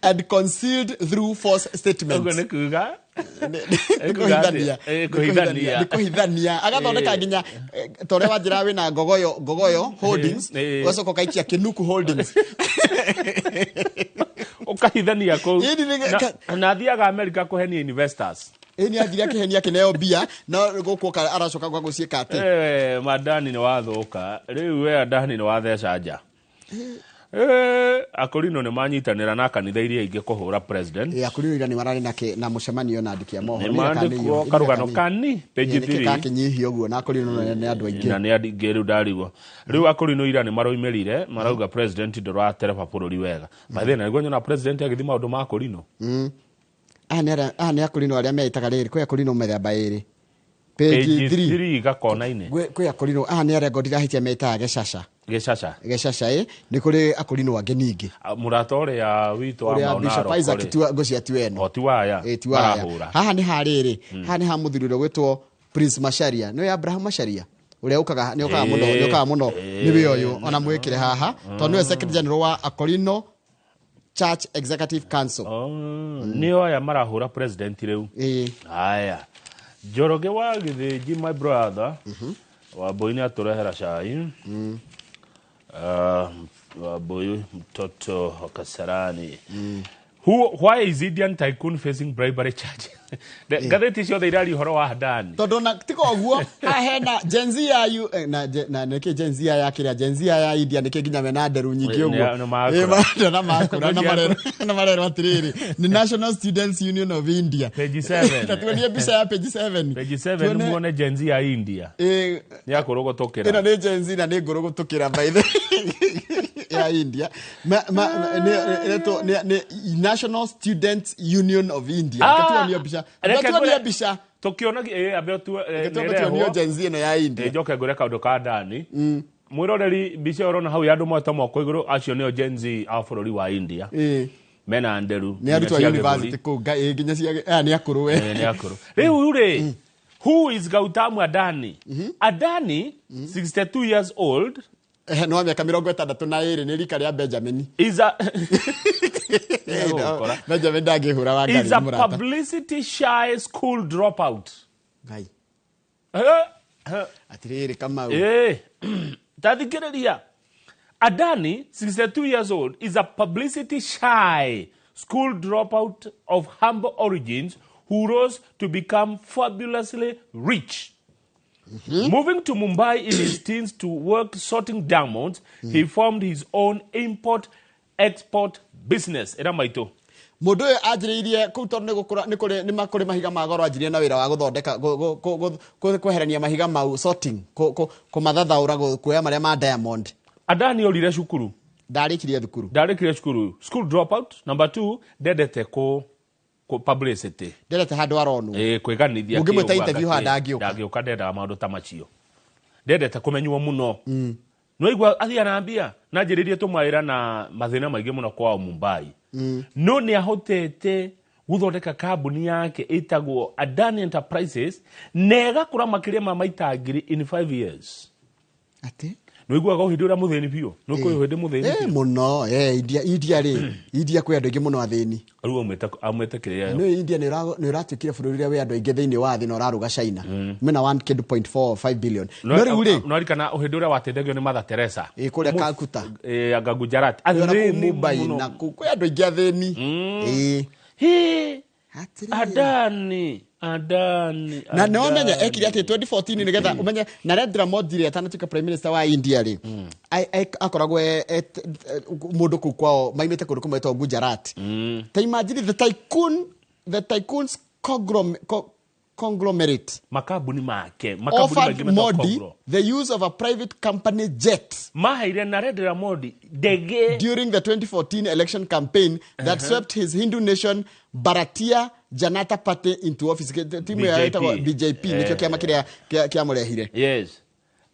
and concealed through false statements. Ũguo nĩ kuga Nĩ kũhithania. Nĩ kũhithania. Nĩ kũhithania, agathondeka nginya ta ũrĩa wanjĩra wĩna Ngogoyo, Ngogoyo Holdings, ũgacoka ũkaikia Kinuku Holdings. Ũkahithania kũu. Ĩni Na athiaga Amerika kũhenia investors. Ĩ, nĩ athire akĩhenia akĩneo mbia, no gũkũ aracoka gwa gũciĩka atĩ. Madani nĩ wathũka rĩu. We Adani nĩ watheca nja. Akorino nĩ manyitanĩra na kanitha iria ingĩ kũhũra president. Ĩ, akorino ira nĩ mararĩ na mũcemanio na andĩki a mohoro. Nĩ mandĩkwo karũgano kani page 3. Kakĩnyihia ũguo na akorino nĩ andũ aingĩ. Na nĩ andũ aingĩ. Rĩu ndarigwo, rĩu akorino ira nĩ maroimĩrire marauga president ndũratereba bũrũri wega. By the nĩguo nyona president agĩthiĩ maũndũ ma akorino. Aya nĩ akorino arĩa meĩtaga rĩrĩ, kwĩ akorino mĩthemba ĩrĩ. Page page 3. 3 gakona-inĩ. Kwĩ akorino, aya nĩ arĩa ngo ndirahĩtia meĩtaga gĩcaca. Gĩcaca. Gĩcaca. Ĩ, nĩ kũrĩ akorino angĩ ningĩ. Mũrata ũrĩa witũ wa ũrĩa Mau Bishop Narok Isaac rĩ. tiwa ngũcia tiweno. O ti waya. Ĩ, ti waya. Marahũra. Haha nĩ ha rĩrĩ, haha nĩ ha mũthuri ũrĩa gwĩtwo Prince Macharia, nĩwe Abraham Macharia. Ũrĩa ũkaga nĩ ũkaga mũno, nĩ ũkaga mũno nĩwe ũyũ, ona mwĩkĩre haha tondũ nĩwe secretary general wa Akorino Church Executive Council. Nĩo aya marahũra president rĩu. Aya, Njoroge wa Gĩthĩnji, my brother Wambui, nĩ atũrehera cai. Wambui mtoto wa Kasarani. Why is Indian tycoon facing bribery charge? Ngathĩti ciothe iraria ũhoro wa Adani. Tondũ na tiga ũguo, haha hena Gen Z ya na nĩkĩ Gen Z ya kĩrĩa, Gen Z ya India nĩkĩ nginya mena nderu nyingĩ ũguo? Nĩ makũra. Na makũra na marerwo atĩrĩrĩ, nĩ National Students Union of India. Page 7. Na tuonie mbica ya page 7. Page 7, muone Gen Z ya India. Nĩ akũrũgũtũkĩra. Ĩno nĩ Gen Z na nĩ ngũrũgũtũkĩra by the ya India. Nĩ National Students Union of India. Ah, tuonie mbica. Reke Tuonie ngũre- mbica. Tũkĩona ambe Reke twambe tuonio Gen Z ĩno ya India. Njoke ngũre kaũndũ ka Adani. Mwĩroreri, mbica ũrona hau ya andũ moete moko igũrũ, acio nĩo Gen Z a bũrũri wa India. Mena nderu. Nĩ arutwo a nginya cia university gĩthũri. kũu, nginya cia aya nĩ akũrũ we. Nĩ akũrũ. Rĩu rĩ, who is Gautam Adani? Adani, 62 years old, Nĩ wa mĩaka 62, nĩ rika rĩa Benjamin. Is a No, Benjamin ndangĩhũra wa ngari is a nĩ mũrata. publicity shy school dropout. Ngai. Atĩrĩrĩ Kamau. Ta thikĩrĩria. Adani, 62 years old, is a publicity shy school dropout of humble origins who rose to become fabulously rich. Moving to Mumbai in his teens to work sorting diamonds, he formed his own import export business. Ĩra maitũ. Mũndũ ũyũ anjĩrĩirie kũu tondũ nĩ gũkũra nĩ kũrĩ nĩ makũrĩ mahiga ma goro, anjĩrĩirie na wĩra wa gũthondeka kweherania mahiga mau, sorting, kũmathathaũra, kuoya marĩa ma diamond. Adani orire cukuru. Ndarĩkirie thukuru. Ndarĩkirie cukuru. School dropout. Number 2, ndendete kũ publicity. Ndendete handũ aronwo. Kwĩganithia. Mũngĩmwĩta kĩ ũguo interview anga handũ kĩ. angĩũka. Ndangĩũka, ndendaga maũndũ ta macio. Ndendete kũmenywo mũno. Nĩwaigua athiĩ na mbia na njĩrĩrie tũmawĩra na mathĩna maingĩ mũno kwao Mumbai. No nĩ ahotete gũthondeka kambuni yake ĩtagwo Adani Enterprises na ĩgakũra makĩria ma maita 1000 in 5 years. Atĩ? Nĩũiguaga ũhĩndĩ ũrĩa mũthĩni biũ? Nĩũkũĩ ũhĩndĩ mũthĩni biũ? Mũno. India rĩ, India kwĩ andũ aingĩ mũno athĩni. Rĩu amwĩte kĩrĩa? Nĩ India nĩ ũratuĩkire bũrũri ũrĩa wĩ andũ aingĩ thĩinĩ wa thĩ na ũrarũga China. Mena 1.45 billion. No rĩu rĩ, No ririkana ũhĩndĩ ũrĩa wateithagio nĩ Mother Teresa. Kũrĩa Calcutta. Anga Gujarat. Ona kũu Athĩni Mumbai mũno. na kũu kwĩ andũ aingĩ athĩni. Hĩ, Adani, Adani. Na nĩ wamenya ekire atĩ 2014, nĩgetha ũmenye Narendra Modi rĩ, atanatuĩka prime minister wa India rĩ, akoragwo mũndũ kũu kwao maimĩte kũndũ kũmwe gwĩtagwo Gujarat. Ta imagine the tycoons conglomerate Makambuni make, makambuni offered maingĩ metagwo Modi Conglo. the use of a private company jet Maheire Narendra Modi ndege during the 2014 election campaign that swept his Hindu nation Bharatiya Janata Party into office. Timu ya BJP. ĩtagwo BJP, nĩkĩo kĩama kĩrĩa kĩamũrehire. Yes.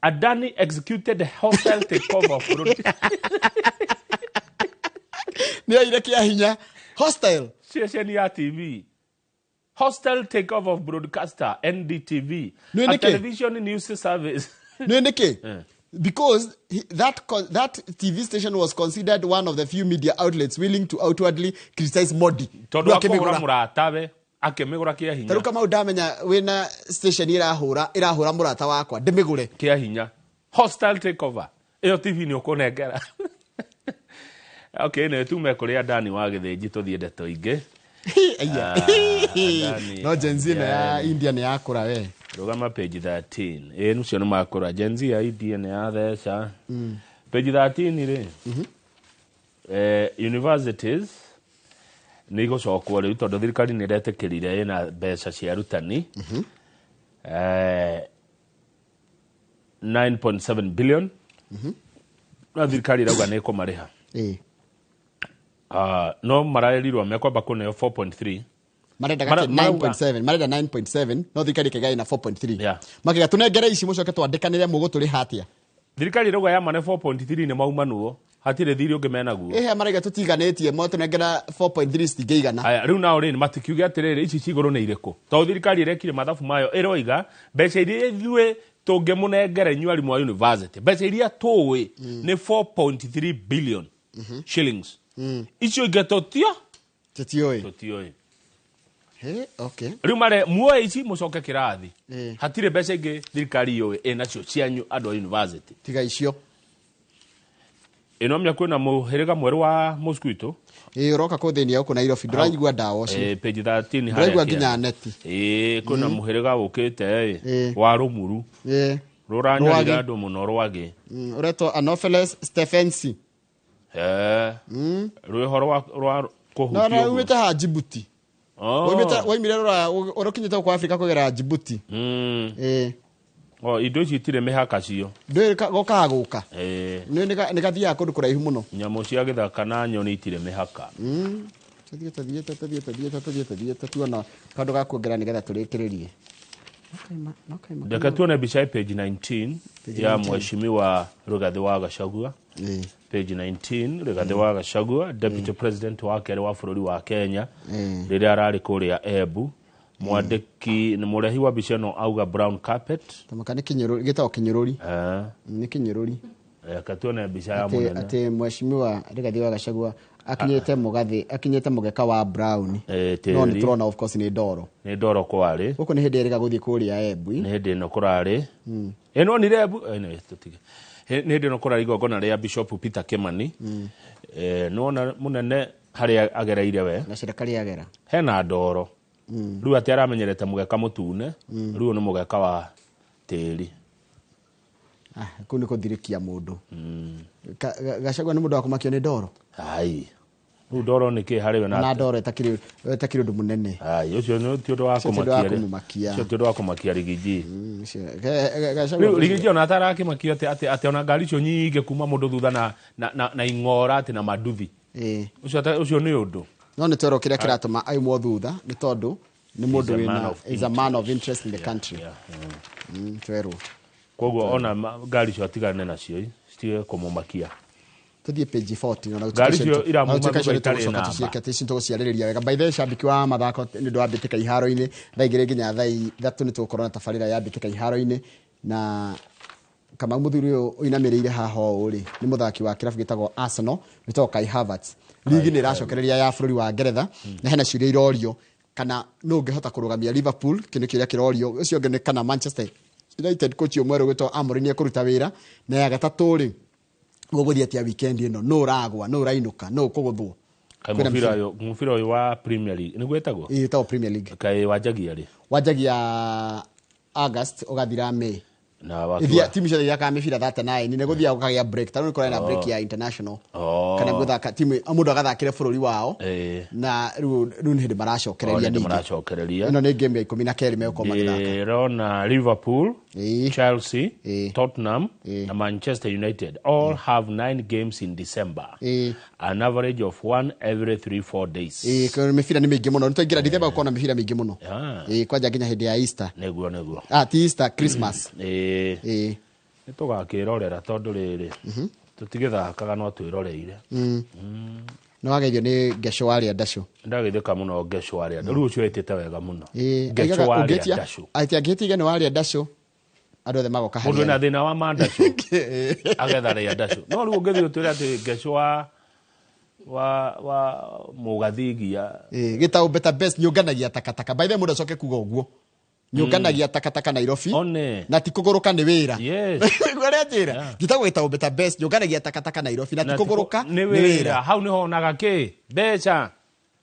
Adani executed a hostile takeover of road. Nĩ oire kĩa hinya hostile. Station ya TV. Hostile takeover of broadcaster NDTV. Nĩ A nĩkĩ? television news service. Nĩ nĩkĩ? Because that TV station was considered one of the few media outlets willing to outwardly criticize Modi. Tondũ Rĩu akũgũra akĩmĩgũra. mũratawe, akĩmĩgũra kĩa hinya. Ta rĩu Kamau, ndamenya wĩna station ĩrahũra mũrata wakwa, ndĩmĩgũre. Kĩa hinya. Hostile takeover. Ĩyo TV nĩ ũkũnengera. Okay, nĩ tume kũrĩ Adani wa Gĩthĩnji tũthiĩ ndeto ingĩ. Aya. Adani, No Gen Z ĩno ya Adani. India nĩ yakũra we. Rũgama page 13. Ĩ nucio nĩ makũra. Gen Z ya India nĩ yatheca. Page 13 rĩ. Universities nĩ igũcokwo rĩu tondũ thirikari nĩ ĩretĩkĩrire ĩna mbeca cia arutani. 9.7 billion. Na thirikari ĩrauga nĩ ĩkũmarĩha. No maraĩrirwo mekwamba kũneo 4.3. Marendaga 9.7, marenda 9.7, no thirikari ĩkaiga ĩna 4.3. Makiuga tũnengere ici mũcoke twandĩkanĩre mũgũtũrĩha atĩa. Thirikari ĩrauga yamane 4.3 nĩ maumanuo, hatirĩ thirĩ ũngĩ menaguo. Ĩhe maraiga tũtiganĩtie, motũnengera 4.3 citingĩigana. Aya, rĩu nao rĩ matikiuge atĩrĩrĩ, ici cigũrũ nĩ irĩkũ, tondũ thirikari ĩrekire mathabu mayo ĩroiga mbeca iria ithuĩ Tũngĩmũnengera inyuĩ arimũ a university mbeca iria tũĩ nĩ 4.3 billion shillings. Icio ingĩ tũtio Tũtiũĩ. Tũtiũĩ. He, okay. Rĩu mare muoe ici mũcoke kĩrathi. Hatirĩ mbeca ingĩ thirikari yũĩ ĩnacio cianyu andũ a university. Tiga icio. Ĩno menya kwĩna mũhĩrĩga mwerũ wa mosquito. Ĩĩ, ũroka kũthĩnia gũkũ Nairobi, ndũraigua ndawa ũcio. Page 13 harĩa Ndũraigua kĩanda. nginya neti. Ĩĩ, kwĩna mũhĩrĩga ũkĩte ĩ wa rũmuru. Rũranyarira Rwagĩ. andũ mũno rwagĩ. Ũretwo Anopheles stephensi. Rwĩho rwa No, no, kũhutio ũguo. umĩte ha Djibouti. Oh. Waimire rũraya, ũrũkinyĩte gũkũ Afrika kũgerera Djibouti. Oh, indo ici itirĩ mĩhaka cio. Ndũĩ gokaga gũka. Nĩ gathiaga kũndũ kũraihu mũno. Nyamũ cia gĩthaka na nyoni itirĩ mĩhaka. Tũthiĩ tũthiĩ tũthiĩ tũthiĩ tũthiĩ tũthiĩ tuona kaũndũ ga kuongerera nĩgetha tũrĩkĩrĩrie. Reke tuone mbica ya page 19 Page ya 19. Mheshimiwa Rigathi wa Gachagua. Page 19, Rigathi wa Gachagua, deputy president wa kerĩ wa bũrũri wa Kenya, rĩrĩa ararĩ kũrĩa Embu. Mwandĩki nĩ mũrehi wa mbica ĩno auga brown carpet. Tamaka nĩ kĩnyũrũri, gĩtagwo kĩnyũrũri. Nĩ kĩnyũrũri. Reke tuone mbica ya Atĩ mũnene. atĩ Mheshimiwa Rigathi wa Gachagua akinyĩte mũgathĩ, akinyĩte mũgeka wa brown. No nĩ Tĩri. tũrona of course nĩ ndoro. Nĩ ndoro kwarĩ. Gũkũ nĩ hĩndĩ erĩga gũthiĩ kũrĩa Embu. Nĩ hĩndĩ ĩno kũrarĩ. Ĩno nĩ Embu. Anyway, tũtige. Nĩ hĩndĩ ĩno kũrarĩ igongona rĩa Bishop Peter Kimani. Nĩwona mũnene harĩa agereire we. Na cira karĩa agera. Hena ndoro. Rĩu atĩ aramenyerete mũgeka mũtune, rĩu nĩ mũgeka wa tĩri. Kũu nĩ kũthirĩkia mũndũ. Gachagua nĩ mũndũ wa kũmakio nĩ ndoro. Ai. Rĩu ndoro nĩ kĩ harĩ we Na ndoro ĩtakĩrĩ ũndũ mũnene. Ai, ũcio nĩ ti ũndũ wa Ũcio ti ũndũ wa kũmakia. kũmũmakia. Ũcio ti ũndũ wa kũmakia rigiji. Gachagua Rĩu rigiji ona atarakĩmakio atĩ ona ngari icio nyingĩ kuma mũndũ thutha na ing'ora atĩ na manduthi. Ũcio nĩ ũndũ. No nĩ twerwo kĩrĩa kĩratũma aimwo thutha nĩ tondũ nĩ mũndũ He's a wĩna man of is a man of interest in the country. Twerwo. Koguo ona ngari icio atigane nacio citige kũmũmakia. Tũthiĩ page 40 ona Ngari icio iramuma gũtuĩka thutha icio itarĩ nĩtũgũcoka namba. tũciĩke atĩ icio nĩtũgũciarĩrĩria wega. By the way, shabiki wa mathako nĩ ũndũ wa mbĩtĩka iharo-inĩ thaa igĩrĩ nginya thaa ithatũ nĩtũgũkorwo na tabarĩra ya mbĩtĩka iharo-inĩ na Kamau mũthuri ũyũ ũinamĩrĩire haha ũũ rĩ nĩ mũthaki wa kĩrabu gĩtagwo Arsenal wĩtagwo Kai Havertz. Ligi nĩ ĩracokereria ya bũrũri wa Ngeretha na hena ciũria irorio kana nũ ũngĩhota kũrũgamia Liverpool, kĩu nĩ kĩũria kĩrorio. Ũcio ũngĩ nĩ kana Manchester United coach ũyũ mwerũ ũgwĩtwo Amorim nĩ ekũruta wĩra, na ya gatatũ rĩ gũgũthiĩ atĩa weekend ĩno, nũ ũragwa, nũ ũrainũka, nũ ũkũgũthwo. Kaĩ Kwĩna mũbira mĩbira. ũyũ mũbira ũyũ wa Premier League nĩguo ĩtagwo? Ĩĩ, ĩtagwo Premier League. Kaĩ wanjagia rĩ? Wanjagia August ũgathira May. Na Ithia timu ciothe ithakaga mĩbira 39 nĩ gũthiaga gũkagĩa break ta rĩu nĩ kũrarĩ na break ya international kana gũthaka timu mũndũ agathakĩre bũrũri wao na rĩu nĩ hĩndĩ maracokereria nĩ ningĩ. maracokereria. Ĩno nĩ game ya 12 megũkorwo magĩthaka. Ndĩrona Liverpool, Chelsea, Tottenham na Manchester United all have 9 games in December. An average of one every 3-4 days. Ĩĩ, mĩbira nĩ mĩingĩ mũno. Nĩ twaingĩra December gũkorwo na mĩbira mĩingĩ mũno. Ĩĩ, kwanja nginya hĩndĩ ya Easter. Nĩguo nĩguo. Ti Easter, Christmas. Ĩĩ. Nĩ tũgakĩrorera tondũ rĩrĩ tũtigĩthakaga no twĩroreire. Nĩ wageithio nĩ Ngeco warĩa ndacũ. Ndagĩthĩka mũno Ngeco warĩa. Rĩu ũcio ĩtĩte wega mũno. Ĩĩ, Ngeco aigaga warĩa ũngĩtia ndacũ. atĩ angĩtia nĩ warĩa ndacũ andũ othe magoka Mũndũ harĩa wĩna thĩna wa mandacũ agetha rĩa ndacũ. No rĩu ũngĩthiĩ ũtwĩre atĩ Ngeco wa mũgathigia Ĩĩ, gĩtaũ better best nyũnganagia takataka. By the way, mũndũ acoke kuga ũguo nyũnganagia takataka Nairobi One. na ti kũgũrũka nĩ wĩra. Yes. Ũrĩa njĩra njĩtagwo gĩtaũ better best nyũnganagia takataka Nairobi na ti kũgũrũka nĩ wĩra. Hau nĩho onaga kĩ mbeca,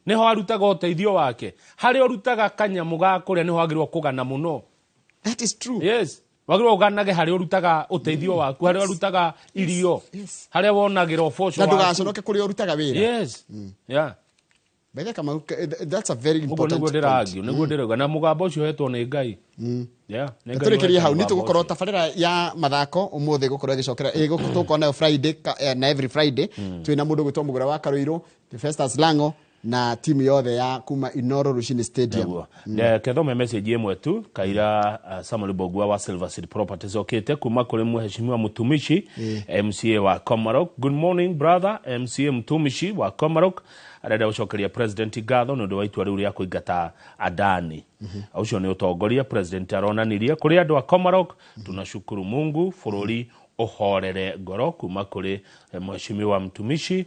nĩho arutaga ũteithio wake, harĩa ũrutaga kanyamũ ga kũrĩa nĩho wagĩrĩirwo kũgana mũno. That is true. Yes, wagĩrĩirwo ũganage harĩa ũrutaga ũteithio waku, harĩa ũrutaga irio, harĩa wonagĩra ũboco Na waku. ndũgaconoke kũrĩa ũrutaga wĩra. Yes. Yeah. By the way, Kamau, that's a very Ũguo important nĩguo point. ndĩragio, nĩguo ndĩrauga na mũgambo ũcio ũhetwo nĩ Ngai. Yeah, nĩ Ngai Tũrĩkĩrie hau ũhetwo nĩ mũgambo tũgũkorwo ũcio. tabarĩra ya mathako ũmũthĩ gũkorwo ĩgĩcokera tũgũkorwo nayo Friday na every Friday twĩna mũndũ ũgwĩtwo Mũgũra wa Karũirũ, Festus Lango Na timu yothe ya kuma Inoro Rushini Stadium. Nĩguo. Kethome message ĩmwe tu kaira Samuel Bogua wa Silver City Properties okĩte kuma kũrĩ mheshimiwa Mtumishi, MCA wa Komarok. Good morning, brother MCA Mtumishi wa Komarok. Arenda gũcokeria president ngatho nĩ ũndũ wa itua rĩu rĩa kũingata Adani. Ũcio nĩ ũtongoria president aronanirie kũrĩ andũ a Komarok. Tunashukuru Mungu, bũrũri ũhorere ngoro, kuma kũrĩ mheshimiwa Mtumishi,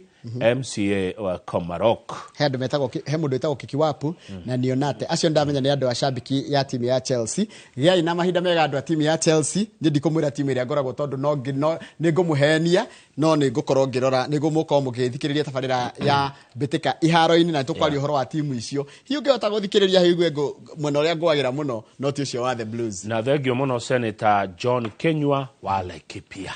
MCA wa Komarok. He andũ metagwo, he mũndũ wĩtagwo Kikiwapu na Nionate, acio ndamenya nĩ andũ a shabiki ya timu ya Chelsea. Gĩai na mahinda mega, andũ a timu ya Chelsea. Niĩ ndikũmwĩra timu ĩrĩa ngoragwo tondũ no nĩ ngũmũhenia, no nĩ ngũkorwo ngĩrora nĩ ngũmũkorwo mũgĩthikĩrĩria tabarĩra ya mbĩtĩka iharo-inĩ na nĩtũkwaria ũhoro wa timu icio. Hihi ũngĩhota gũthikĩrĩria higue mwena ũrĩa ngũagĩra mũno, no ti ũcio wa the Blues. Na thengio mũno, Senator John Kenywa wa Laikipia.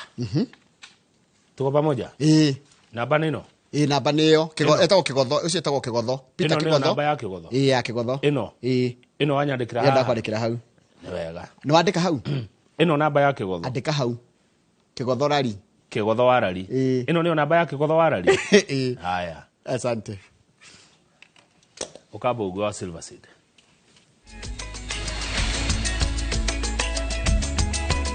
Tuko pamoja. Ĩĩ. Namba nĩ ĩno. Ĩĩ, namba nĩyo. Ĩno. Etagwo Kĩgotho, ũcio etagwo Kĩgotho, Peter Ĩno nĩyo Kĩgotho. namba ya Kĩgotho? Ĩĩ, ya Kĩgotho. Ĩno? Ĩĩ. Ĩno wanyandĩkĩra Ĩyo haha? Ndakwandĩkĩra hau. Nĩ wega. Nĩ wandĩka hau? Ĩno namba ya Kĩgotho? Andĩka hau Kĩgotho rari. Kĩgotho wa rari. Ĩno nĩyo namba ya Kĩgotho wa rari. Ĩĩ. Haya. Asante. Ũkamba ũguo wa Silver Seed.